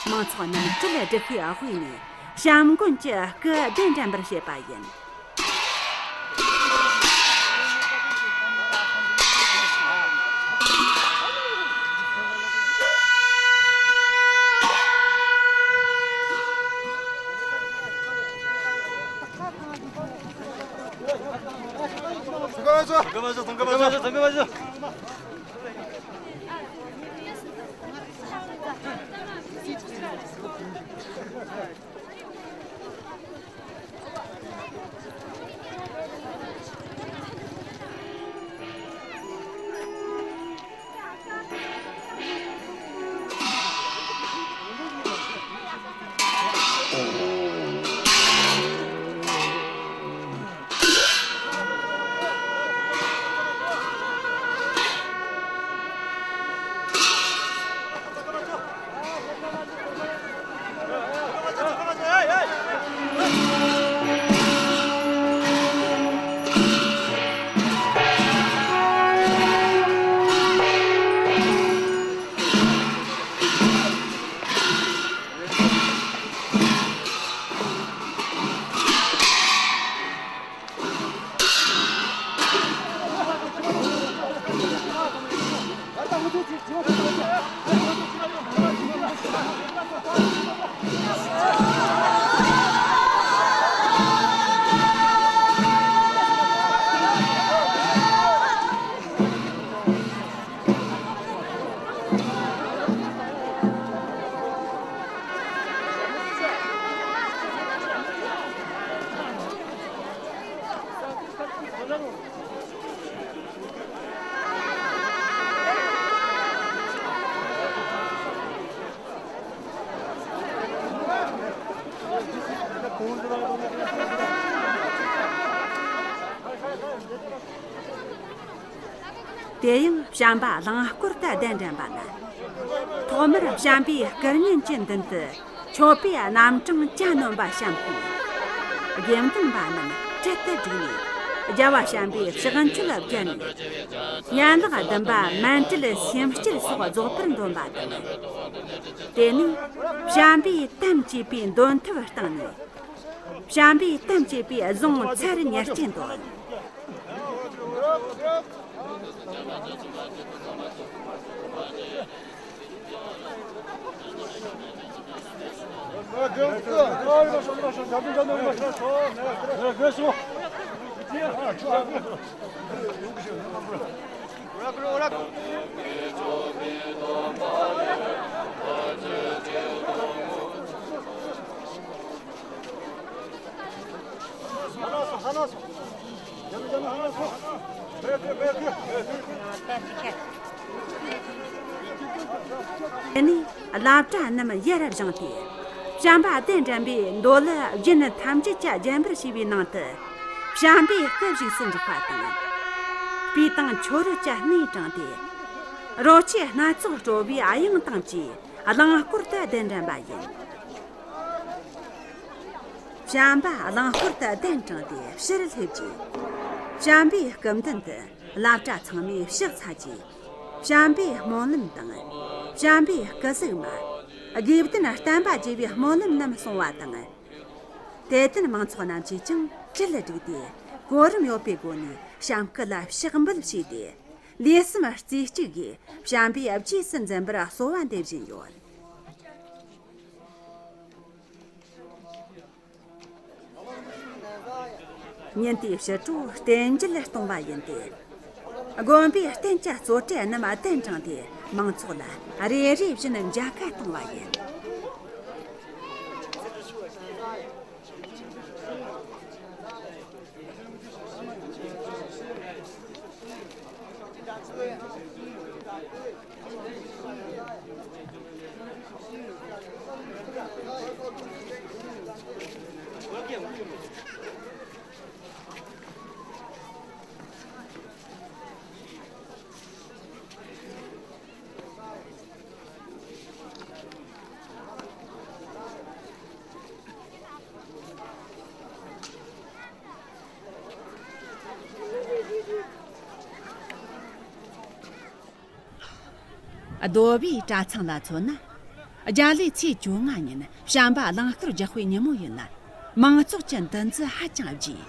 མང་ཚོགས་རྣམས་གྲལ་བསྒྲིགས་པའི་དབུས་ནས་བྱམས་མགོན་གྱི་སྐུ་གདན་འདྲེན་པར་བྱེད་པ་ཡིན། དེ་ཡང་བྱམས་པ་གླིང་སྐོར་དུ་གདན་འདྲེན་པ་ན། ཐོག་མར་བྱམས་པའི་སྐུ་བརྙན་གྱི་མདུན་དུ་མཆོད་པའི་རྣམ་གྲངས་གྱ་ནོམ་པ་བཤམས་ཤིང་། དགེ་འདུན་པ་རྣམས་གྲལ་དུ་བསྒྲིགས་ནས། རྒྱལ་བ་བྱམས་པའི་ཕྱག་མཆོད་བརྒྱབ་ནས། ཡན་ལག་བདུན་པ་མཎྜལ་སེམས་བསྐྱེད་སོགས་རྫོགས་པར་འདོན་པ་དང་། དེ་ནས་བྱམས་པའི་དམ་བཅས་པའི་འདོན་ཐབས་བཏང་ནས། བྱམས་པའི་དམ་བཅས་པའི་གཟུངས་ཚར་ཉེར་གཅིག་འདོན། དེ་ནས་བླ་གྲྭ་རྣམས་ཡར་བཞེངས་ཏེ། བྱམས་པ་གདན་འདྲེན་པའི་མདོ་ལུ་རྒྱན་ཐམས་ཅད་ཀྱིས་བརྒྱན་པར་བྱས་པའི་ནང་དུ། བྱམས་པའི་སྐུ་བཞུགས་སུ་འཇུག་པ་དང་། སྤོས་དང་མཆོད་རོལ་གྱིས་སྣེ་དྲངས་ཏེ། རོལ་ཆས་སྣ་ཚོགས་དཀྲོལ་བའི་དབྱངས་དང་བཅས་གླིང་སྐོར་དུ་གདན་འདྲེན་པ་ཡིན། བྱམས་པ་གླིང་སྐོར་དུ་གདན་དྲངས་ཏེ་ཕྱིར་སླེབས་རྗེས། བྱམས་པའི་སྐུ་མདུན་དུ་བླ་གྲྭ་ཚང་མས་ཕྱག་འཚལ་རྗེས། བྱམས་པའི་སྨོན་ལམ་དང་། བྱམས་པའི་སྐུ་གཟུགས་མ། དགེ་ལྡན་བསྟན་པ་རྒྱས་པའི་སྨོན་ལམ་རྣམས་གསུང་བ་དང་། དད་ལྡན་མང་ཚོགས་རྣམས་ཀྱིས་ཀྱང་གྲལ་བསྒྲིགས་ཏེ། གོ་རིམ་ཡོད་པའི་སྒོ་ནས་བྱམས་སྐུ་ལ་ཕྱག་འབུལ་བྱས་ཏེ། ལུས་སེམས་རྩེ་གཅིག་གིས་བྱམས་པས་རྗེས་སུ་འཛིན་པར་གསོལ་བ་འདེབས་བཞིན་ཡོད། ཉིན་དེའི་ཕྱི་དྲོ་རྟེན་མཇལ་གཏོང་བ་ཡིན་ཏེ། དགོན་པའི་རྟེན་གྱི་གཙོ་གྲས་རྣམས་གདན་དྲངས་ཏེ། མང་ཚོགས་ལ་རེ་རེ་བཞིན་མཇལ་ཁ་གཏོང་བ་ཡིན། རྡོ་སྦིས་གྲྭ་ཚང་ལ་མཚོན་ན། རྒྱ་ལོའི་ཚེས་བཅོ་ལྔ་ཉིན་བྱམས་པ་གླིང་སྐོར་རྒྱག་པའི་ཉིན་མོ་ཡིན་ལ། མང་ཚོགས་ཀྱི་འདུ་འཛི་ཧ་ཅང་རྒྱས།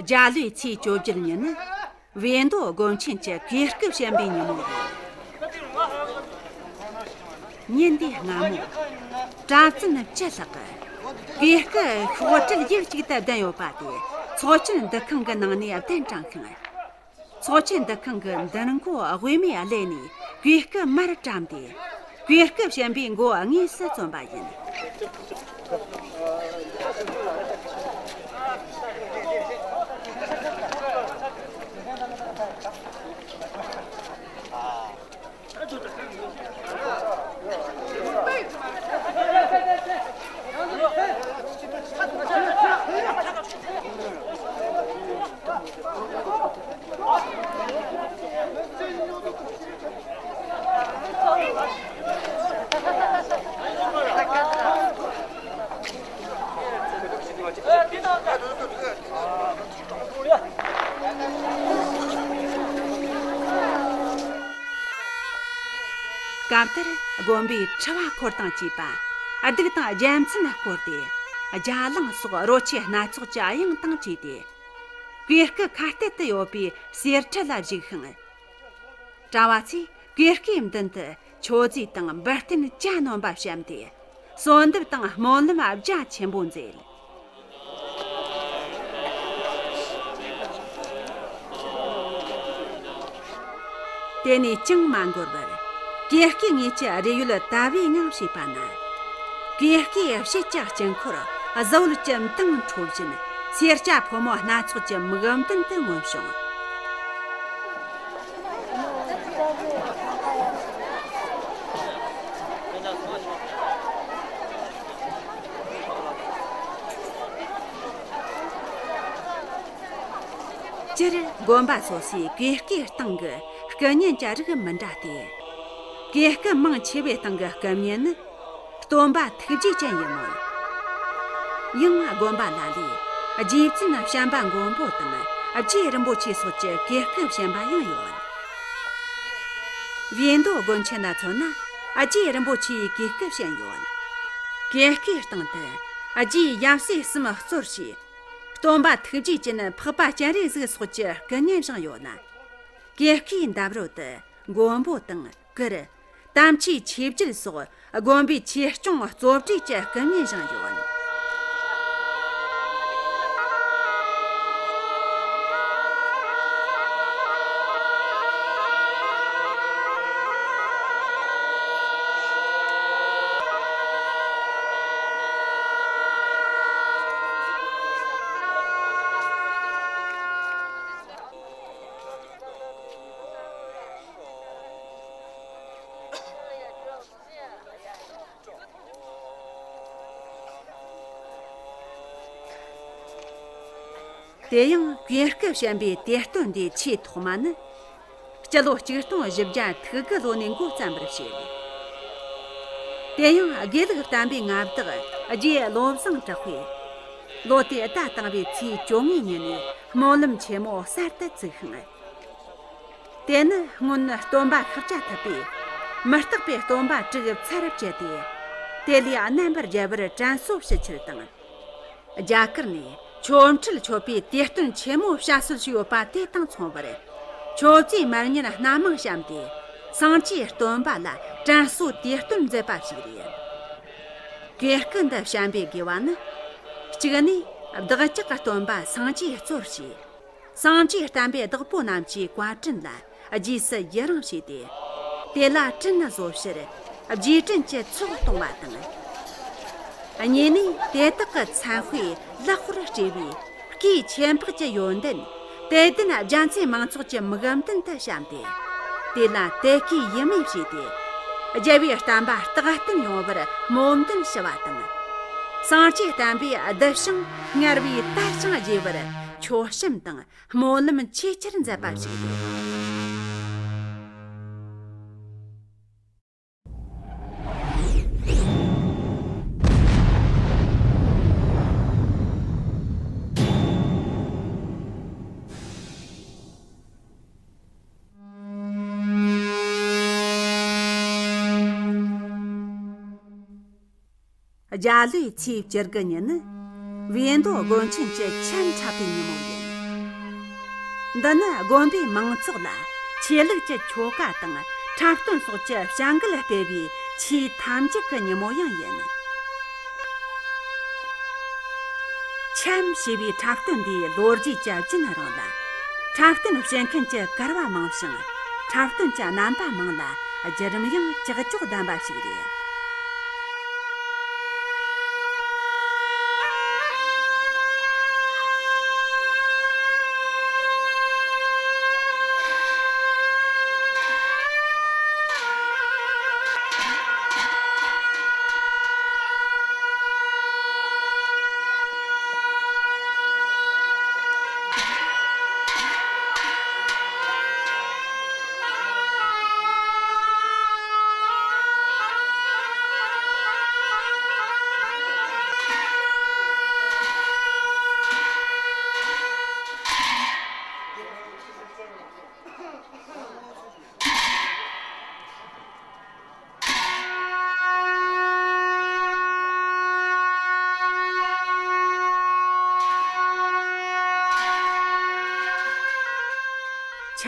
རྒྱ་ལོའི་ཚེས་བཅོ་བརྒྱད་ཉིན་ནི་བིས་མདོ་དགོན་ཆེན་གྱི་གོས་སྐུ་བཤམས་པའི་ཉིན་མོ་ཡིན། ཉིན་འདིའི་སྔ་མོ། གྲྭ་བཙུན་བཅུ་ལྷག་གིས་གོས་སྐུ་ཤོག་དྲིལ་ཡུག་གཅིག་ཏུ་བསྡམས་ཡོད་པ་དེ་ཚོགས་ཆེན་འདུ་ཁང་གི་ནང་ནས་གདན་དྲངས་ཤིང་། ཚོགས་ཆེན་འདུ་ཁང་གི་མདུན་སྒོ་དབུས་མའི་གླས་ནས་གོས་སྐུ་མར་བཀྲམ་སྟེ། གོས་སྐུ་བཤམས་པའི་མགོ་དངོས་སུ་བརྩམས་པ་ཡིན། སྐབས་དེར་དགོན་པའི་ཁྲི་བ་འཁོར་དང་བཅས་པ། གདུགས་དང་རྒྱལ་མཚན་བསྐོར་ཏེ། རྒྱ་གླིང་སོགས་རོལ་ཆས་སྣ་ཚོགས་ཀྱི་དབྱངས་དང་བཅས་ཏེ། གོས་སྐུ་ཁ་གཏད་དུ་ཡོད་པའི་གསེར་ཁྲི་ལ་བཞུགས་ཤིང་། གྲྭ་བ་ཚོས་གོས་སྐུའི་མདུན་དུ་མཆོད་རྫས་དང་འབུལ་རྟེན་གྱ་ནོམ་པ་བཤམས་ཏེ། གསོལ་འདེབས་དང་སྨོན་ལམ་རྒྱ་ཆེན་པོ་མཛད། དེ་ནས་ཅང་མ་འགོར་བར། གོས་སྐུའི་ངོས་ཀྱི་རས་ཡོལ་དལ་བུའི་ངང་ཕྱེས་པ་ན། གོས་སྐུའི་ཕྱེད་ཀྱི་དཀྱིལ་འཁོར་གཟི་འོད་ཀྱི་མདངས་འཕྲོ་བཞིན། སེར་སྐྱ་ཕོ་མོ་སྣ་ཚོགས་ཀྱི་མིག་མདུན་དུ་མངོན་བྱུང་། སྤྱིར་དགོན་པ་སོ་སོའི་གོས་སྐུའི་སྟེང་གི་སྐུ་བརྙན་གྱི་རིགས་མི་འདྲ་སྟེ། གོས་སྐུ་མང་ཆེ་བའི་སྟེང་གི་སྐུ་བརྙན་ནི། སྟོན་པ་ཐུགས་རྗེ་ཅན་ཡིན་མོད། ཡང་དགོན་པ་ལ་ལས་རྗེ་བཙུན་བྱམས་པ་མགོན་པོ་དང་རྗེ་རིན་པོ་ཆེ་སོགས་ཀྱི་གོས་སྐུ་བཤམས་པ་ཡང་ཡོད། བིས་མདོ་དགོན་ཆེན་ལ་མཚོན་ན་རྗེ་རིན་པོ་ཆེའི་གོས་སྐུ་བཤམས་ཡོད། གོས་སྐུའི་སྟེང་དུ་རྗེའི་ཡབ་སྲས་གསུམ་གཙོར་བྱས། སྟོན་པ་ཐུགས་རྗེ་ཅན་འཕགས་པ་སྤྱན་རས་གཟིགས་སོགས་ཀྱི་སྐུ་བརྙན་བཞེངས་ཡོད་ལ། གོས་སྐུའི་འདབས་རོལ་དུ་མགོན་པོ་དང་། གུར། དམ་ཅན་ཆོས་རྒྱལ་སོགས་དགོན་པའི་ཆོས་སྐྱོང་གཙོ་གྲས་ཀྱི་སྐུ་བརྙན་བཞེངས་ཡོད། དེ་ཡང་གོས་སྐུ་བཤམས་པའི་དུས་སྟོན་འདིའི་ཆེས་ཐོག་མ་ནི། སྤྱི་ལོ་གཅིག་སྟོང་བཞི་བརྒྱ་ཐིག་དགུ་ལོ་ནས་འགོ་བརྩམས་པར་བཤད། དེ་ཡང་དགེ་ལུགས་བསྟན་པའི་མངའ་བདག་རྗེ་བློ་བཟང་གྲགས་པས། ལོ་དེའི་ཟླ་དང་པོའི་ཚེས་བཅོ་ལྔའི་ཉིན་ནས་སྨོན་ལམ་ཆེན་མོ་གསར་དུ་བཙུགས་ཤིང་། དེ་ནི་སྔོན་སྟོན་པ་ཤཱཀྱ་ཐུབ་པས་མུ་སྟེགས་པའི་སྟོན་པ་དྲུག་ཚར་བཅད་དེ། དེ་ལས་རྣམ་པར་རྒྱལ་བར་དྲན་གསོ་ཞུ་ཕྱིར་དང་། རྒྱ་གར་ནས་ཆོ་འཕྲུལ་མཆོད་པའི་དུས་སྟོན་ཆེན་མོ་བྱ་སྲོལ་ཞིག་ཡོད་པ་དེ་དང་མཚུངས་པར། མཆོད་རྫས་མར་ཉར་སྣ་མང་བཤམས་ཏེ། སངས་རྒྱས་སྟོན་པ་ལ་དྲན་གསོའི་དུས་སྟོན་མཛད་པ་ཞིག་རེད། གོས་སྐུ་འདི་བཤམས་པའི་དགོས་པ་ནི། གཅིག་ནས་བདག་ཅག་གི་སྟོན་པ་སངས་རྒྱས་གཙོར་བྱས། སངས་རྒྱས་བསྟན་པའི་བདག་པོ་རྣམས་ཀྱི་བཀའ་དྲིན་ལ་རྗེས་སུ་ཡི་རང་བྱས་ཏེ། དེ་ལ་དྲིན་གཟོ་ཕྱིར་རྗེས་དྲན་གྱི་ཚོགས་གཏོང་བ་དང་། གཉིས་ནས་དེ་དག་གི་མཚན་དཔེ་ལེགས་པར་སྤྲས་པའི་སྐུའི་ཆེ་འཕགས་ཀྱི་ཡོན་ཏན་དད་ལྡན་རྒྱ་མཚོའི་མང་ཚོགས་ཀྱི་མིག་མདུན་དུ་བཤམས་ཏེ། དེ་ལ་དད་གུས་ཡིད་མོས་བྱས་ཏེ། རྒྱལ་བའི་བསྟན་པ་རྟག་བརྟན་ཡོང་བར་སྨོན་འདུན་ཞུ་བ་དང་། སངས་རྒྱས་བསྟན་པའི་གདུལ་ཞིང་སྔར་བས་དར་ཞིང་རྒྱས་པར་མཆོད་བཤམས་དང་སྨོན་ལམ་ཆེས་ཆེར་མཛད་པ་ཞིག་རེད། རྒྱ་ལོའི་ཚེས་བཅུ་དགུ་ཉིན་ནི་བིས་མདོ་དགོན་ཆེན་གྱི་ཆེས་འཁྲབ་པའི་ཉིན་མོ་ཡིན། འདི་ནི་དགོན་པའི་མང་ཚོགས་ལ་ཆོས་ལུགས་ཀྱི་ཆོ་ག་དང་འཁྲབ་སྟོན་སོགས་ཀྱི་བྱ་འགུལ་སྤེལ་བའི་ཆེས་མཐའ་མཇུག་གི་ཉིན་མོ་ཡང་ཡིན། འཆམ་ཞེས་པའི་འཁྲབ་སྟོན་འདིའི་ལོ་རྒྱུས་ཀྱི་རྒྱུན་རིང་ལ། འཁྲབ་སྟོན་བྱེད་མཁན་གྱི་གར་བ་མང་ཞིང་། འཁྲབ་སྟོན་གྱི་རྣམ་པ་མང་ལ། བརྒྱུད་རིམ་ཡང་ཀྱག་ཀྱོག་ལྡན་པ་ཞིག་རེད།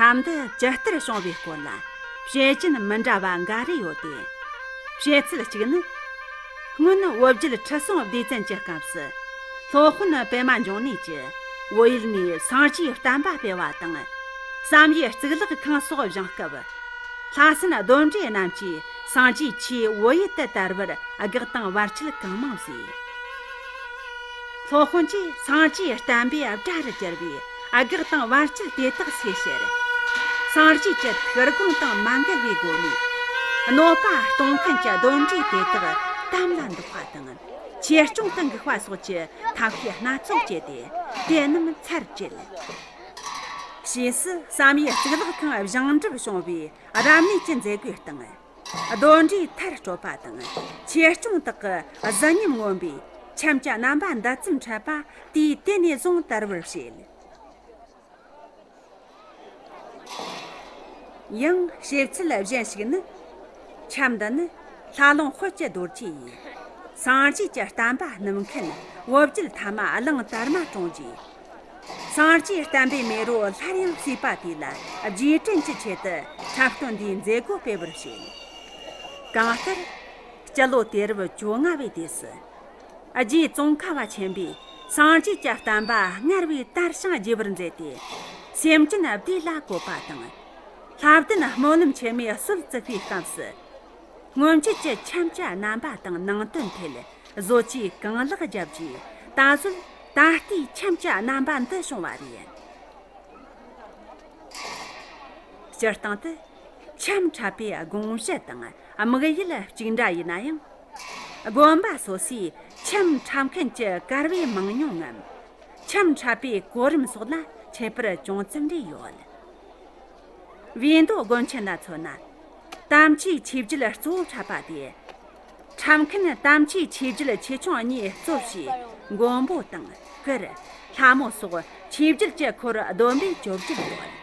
འཆམ་འདི་ཇི་ལྟར་བྱུང་བའི་སྐོར་ལ་བཤད་རྒྱུན་མི་འདྲ་བ་འགའ་རེ་ཡོད་དེ། བཤད་ཚུལ་གཅིག་ནི། སྔོན་བོད་རྒྱལ་ཁྲི་སྲོང་ལྡེ་བཙན་གྱི་སྐབས་སུ། སློབ་དཔོན་པདྨ་འབྱུང་གནས་ཀྱིས་བོད་ཡུལ་ནས་སངས་རྒྱས་བསྟན་པ་སྤེལ་བ་དང་། བསམ་ཡས་གཙུག་ལག་ཁང་སོགས་བཞེངས་སྐབས། ལྷ་སྲིན་གདོན་འདྲེ་རྣམས་ཀྱིས་སངས་རྒྱས་ཆོས་བོད་ཡུལ་དུ་དར་བར་དགག་དང་བར་ཆད་གང་མང་བཟོས། སློབ་དཔོན་གྱིས་སངས་རྒྱས་བསྟན་པའི་དགྲ་རུ་གྱུར་བའི་དགག་དང་བར་ཆད་དེ་དག་སེལ་ཕྱིར། སངས་རྒྱས་ཀྱི་ཐུགས་དགོངས་དང་མ་འགལ་བའི་སྒོ་ནས། གནོད་པ་གཏོང་མཁན་གྱི་གདོན་འདྲེ་དེ་དག་དམ་ལ་འདོགས་པ་དང་། ཆོས་སྐྱོང་དུ་འགུགས་པ་སོགས་ཀྱི་ཐབས་ཤེས་སྣ་ཚོགས་སྤྱད་དེ། དེ་རྣམས་ཚར་བཅད། ཕྱིས་སུ་བསམ་ཡས་གཙུག་ལག་ཁང་བཞེངས་གྲུབ་བྱུང་བའི་རབ་གནས་ཀྱི་མཛད་སྒོའི་སྟེང་། གདོན་འདྲེ་མཐར་སྐྲོད་པ་དང་། ཆོས་སྐྱོང་དག་གི་གཟི་ཉམས་མངོན་པའི་འཆམ་གྱི་རྣམ་པ་འདི་ཙམ་འཁྲབ་པ་དུས་དེ་ནས་བཟུང་དར་བར་བཤད། ཡང་བཤད་ཚུལ་གཞན་ཞིག་ནི། འཆམ་འདི་ནི་ལྷ་ལུང་དཔལ་གྱི་རྡོ་རྗེ་ཡིས། སངས་རྒྱས་ཀྱི་བསྟན་པ་སྣུབ་མཁན་བོད་རྒྱལ་ཐ་མ་གླང་དར་མ་བཀྲོངས་རྗེས། སངས་རྒྱས་བསྟན་པའི་མེ་རོ་སླར་ཡང་གསོས་པ་དེ་ལ་རྗེས་དྲན་གྱི་ཆེད་དུ་འཁྲབ་སྟོན་འདིའི་མཛད་སྒོ་སྤེལ་བར་བཤད། གང་ལྟར། སྤྱི་ལོ་དུས་རབས་བཅོ་ལྔ་བའི་དུས་སུ། རྗེ་ཙོང་ཁ་བ་ཆེན་པོས་སངས་རྒྱས་ཀྱི་བསྟན་པ་སྔར་བས་དར་ཞིང་རྒྱས་པར་མཛད་དེ། སེམས་ཅན་བདེ་ལ་བཀོད་པ་དང་། ལྷ་ལྡན་སྨོན་ལམ་ཆེན་མོའི་སྲོལ་བཙུགས་པའི་སྐབས་སུ། སྔོན་ཆད་ཀྱི་འཆམ་གྱི་རྣམ་པ་དང་ནང་དོན་ཐད། བཟོ་བཅོས་གང་ལེགས་བརྒྱབ་རྗེས། ད་གཟོད་ད་ལྟའི་འཆམ་གྱི་རྣམ་པ་འདི་བྱུང་བ་རེད། སྤྱིར་བཏང་དུ། འཆམ་འཁྲབ་པའི་དགོངས་གཞི་དང་དམིགས་ཡུལ་གཅིག་འདྲ་ཡིན་ན་ཡང་། དགོན་པ་སོ་སོའི་འཆམ་འཁྲབ་མཁན་གྱི་གར་བའི་མང་ཉུང་ངམ། འཆམ་འཁྲབ་པའི་གོ་རིམ་སོགས་ལ་ཁྱད་པར་ཅུང་ཙམ་རེ་ཡོད། བིས་མདོ་དགོན་ཆེན་ལ་མཚོན་ན། དམ་ཆོས་ཆོས་བརྒྱུད་གཙོ་བོ་འཁྲབ་པ་སྟེ། འཁྲབ་མཁན་དམ་ཆོས་ཆོས་བརྒྱུད་ཆེ་ཆུང་གཉིས་གཙོ་བྱས། མགོན་པོ་དང་། གུར། ལྷ་མོ་སོགས་ཆོས་བརྒྱུད་ཀྱི་འཁོར་བསྡོམས་པས་བཅོ་བརྒྱད་ཡོད།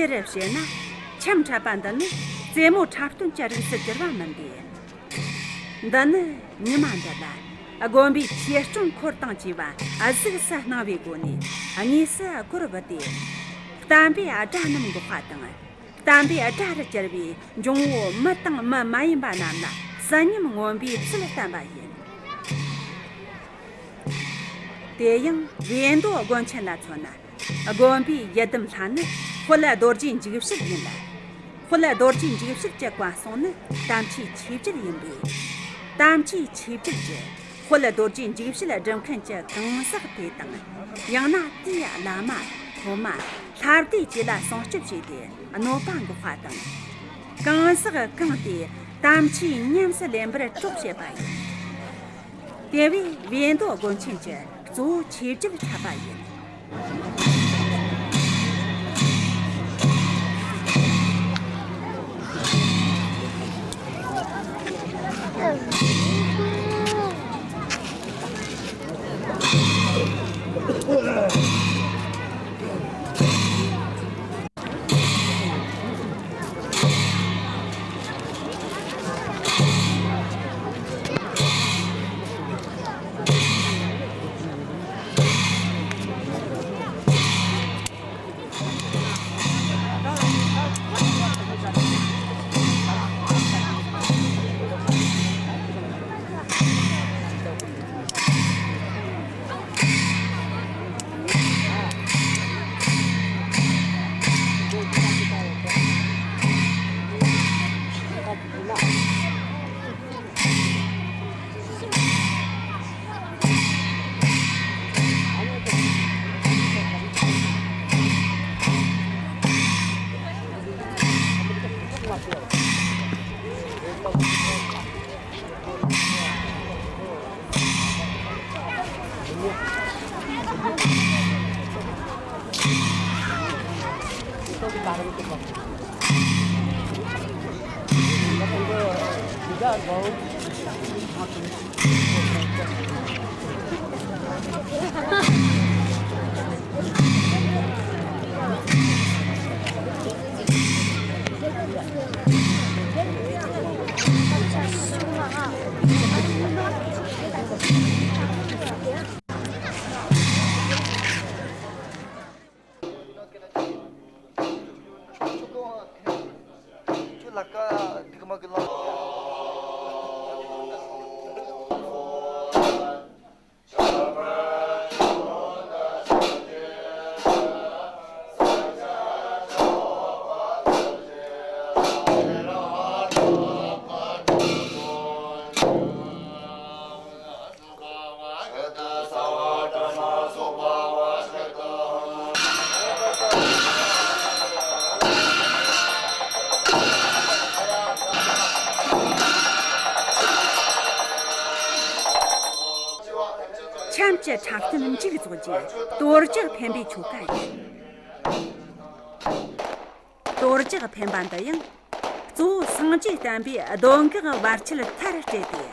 སྤྱིར་བཤད་ན། འཆམ་འཁྲབ་པ་འདི་ནི་རྩེད་མོ་འཁྲབ་སྟོན་གྱི་རིགས་སུ་གྱུར་པ་མིན་ཏེ། འདི་ནི་ཉི་མ་འདི་ལ་དགོན་པའི་ཆོས་སྐྱོང་འཁོར་དང་བཅས་པ་གཟུགས་སུ་སྣང་བའི་སྒོ་ནས་དངོས་སུ་སྒོར་བུད་དེ། བསྟན་པའི་དགྲ་རྣམས་འགོག་པ་དང་། བསྟན་པའི་དགྲ་རུ་གྱུར་པའི་འབྱུང་པོ་མི་དང་མི་མ་ཡིན་པ་རྣམས་ལ་གསོད་ཉམས་མངོན་པའི་ཚུལ་བསྟན་པ་ཡིན། དེ་ཡང་བིས་མདོ་དགོན་ཆེན་ལ་མཚོན་ན། དགོན་པའི་ཡི་དམ་ལྷ་ནི་དཔལ་རྡོ་རྗེ་འཇིགས་བྱེད་ཡིན་ལ། དཔལ་རྡོ་རྗེ་འཇིགས་བྱེད་ཀྱི་བཀའ་སྲུང་ནི་དམ་ཅན་ཆོས་རྒྱལ་ཡིན་པས། དམ་ཅན་ཆོས་རྒྱལ་གྱིས་དཔལ་རྡོ་རྗེ་འཇིགས་བྱེད་སྒྲུབ་མཁན་གྱི་གང་ཟག་དེ་དང་། ཡང་ན་དེའི་བླ་མ། སློབ་མ། ལྷ་སྡེ་བཅས་ལ་སྲུང་སྐྱོབ་བྱས་ཏེ་གནོད་པ་འགོག་པ་དང་། གང་ཟག་གང་དེ་དམ་ཆོས་ཉམས་སུ་ལེན་པར་གྲོགས་བྱེད་པ་ཡིན། དེ་བས་བིས་མདོ་དགོན་ཆེན་གྱི་གཙོ་བོ་ཆོས་རྒྱལ་འཁྲབ་པ་ཡིན། གྱི་འཁྲབ་སྟོན་མཇུག་རྫོགས་རྗེས་གཏོར་རྒྱག་འཕེན་པའི་ཆོ་ག་ཡིན། གཏོར་རྒྱག་འཕེན་པ་འདི་ཡང་གཙོ་བོ་སངས་རྒྱས་བསྟན་པའི་གདོན་བགེགས་བར་ཆད་མཐར་བསྐྲད་དེ།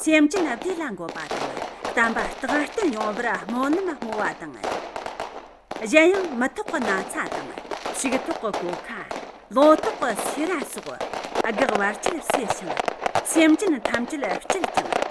སེམས་ཅན་བདེ་ལ་འགོད་པ་དང་བསྟན་པ་རྟག་བརྟན་ཡོང་བར་སྨོན་ལམ་བསྔོ་བ་དང་། གཞན་ཡང་མི་ཐོག་གི་ན་ཚ་དང་ཕྱུགས་ཐོག་གི་གོད་ཁ། ལོ་ཏོག་གི་སེ་ར་སོགས་བགེགས་བར་ཆད་སེལ་ཞིང་། སེམས་ཅན་ཐམས་ཅད་སྐྱིད་ཅིང་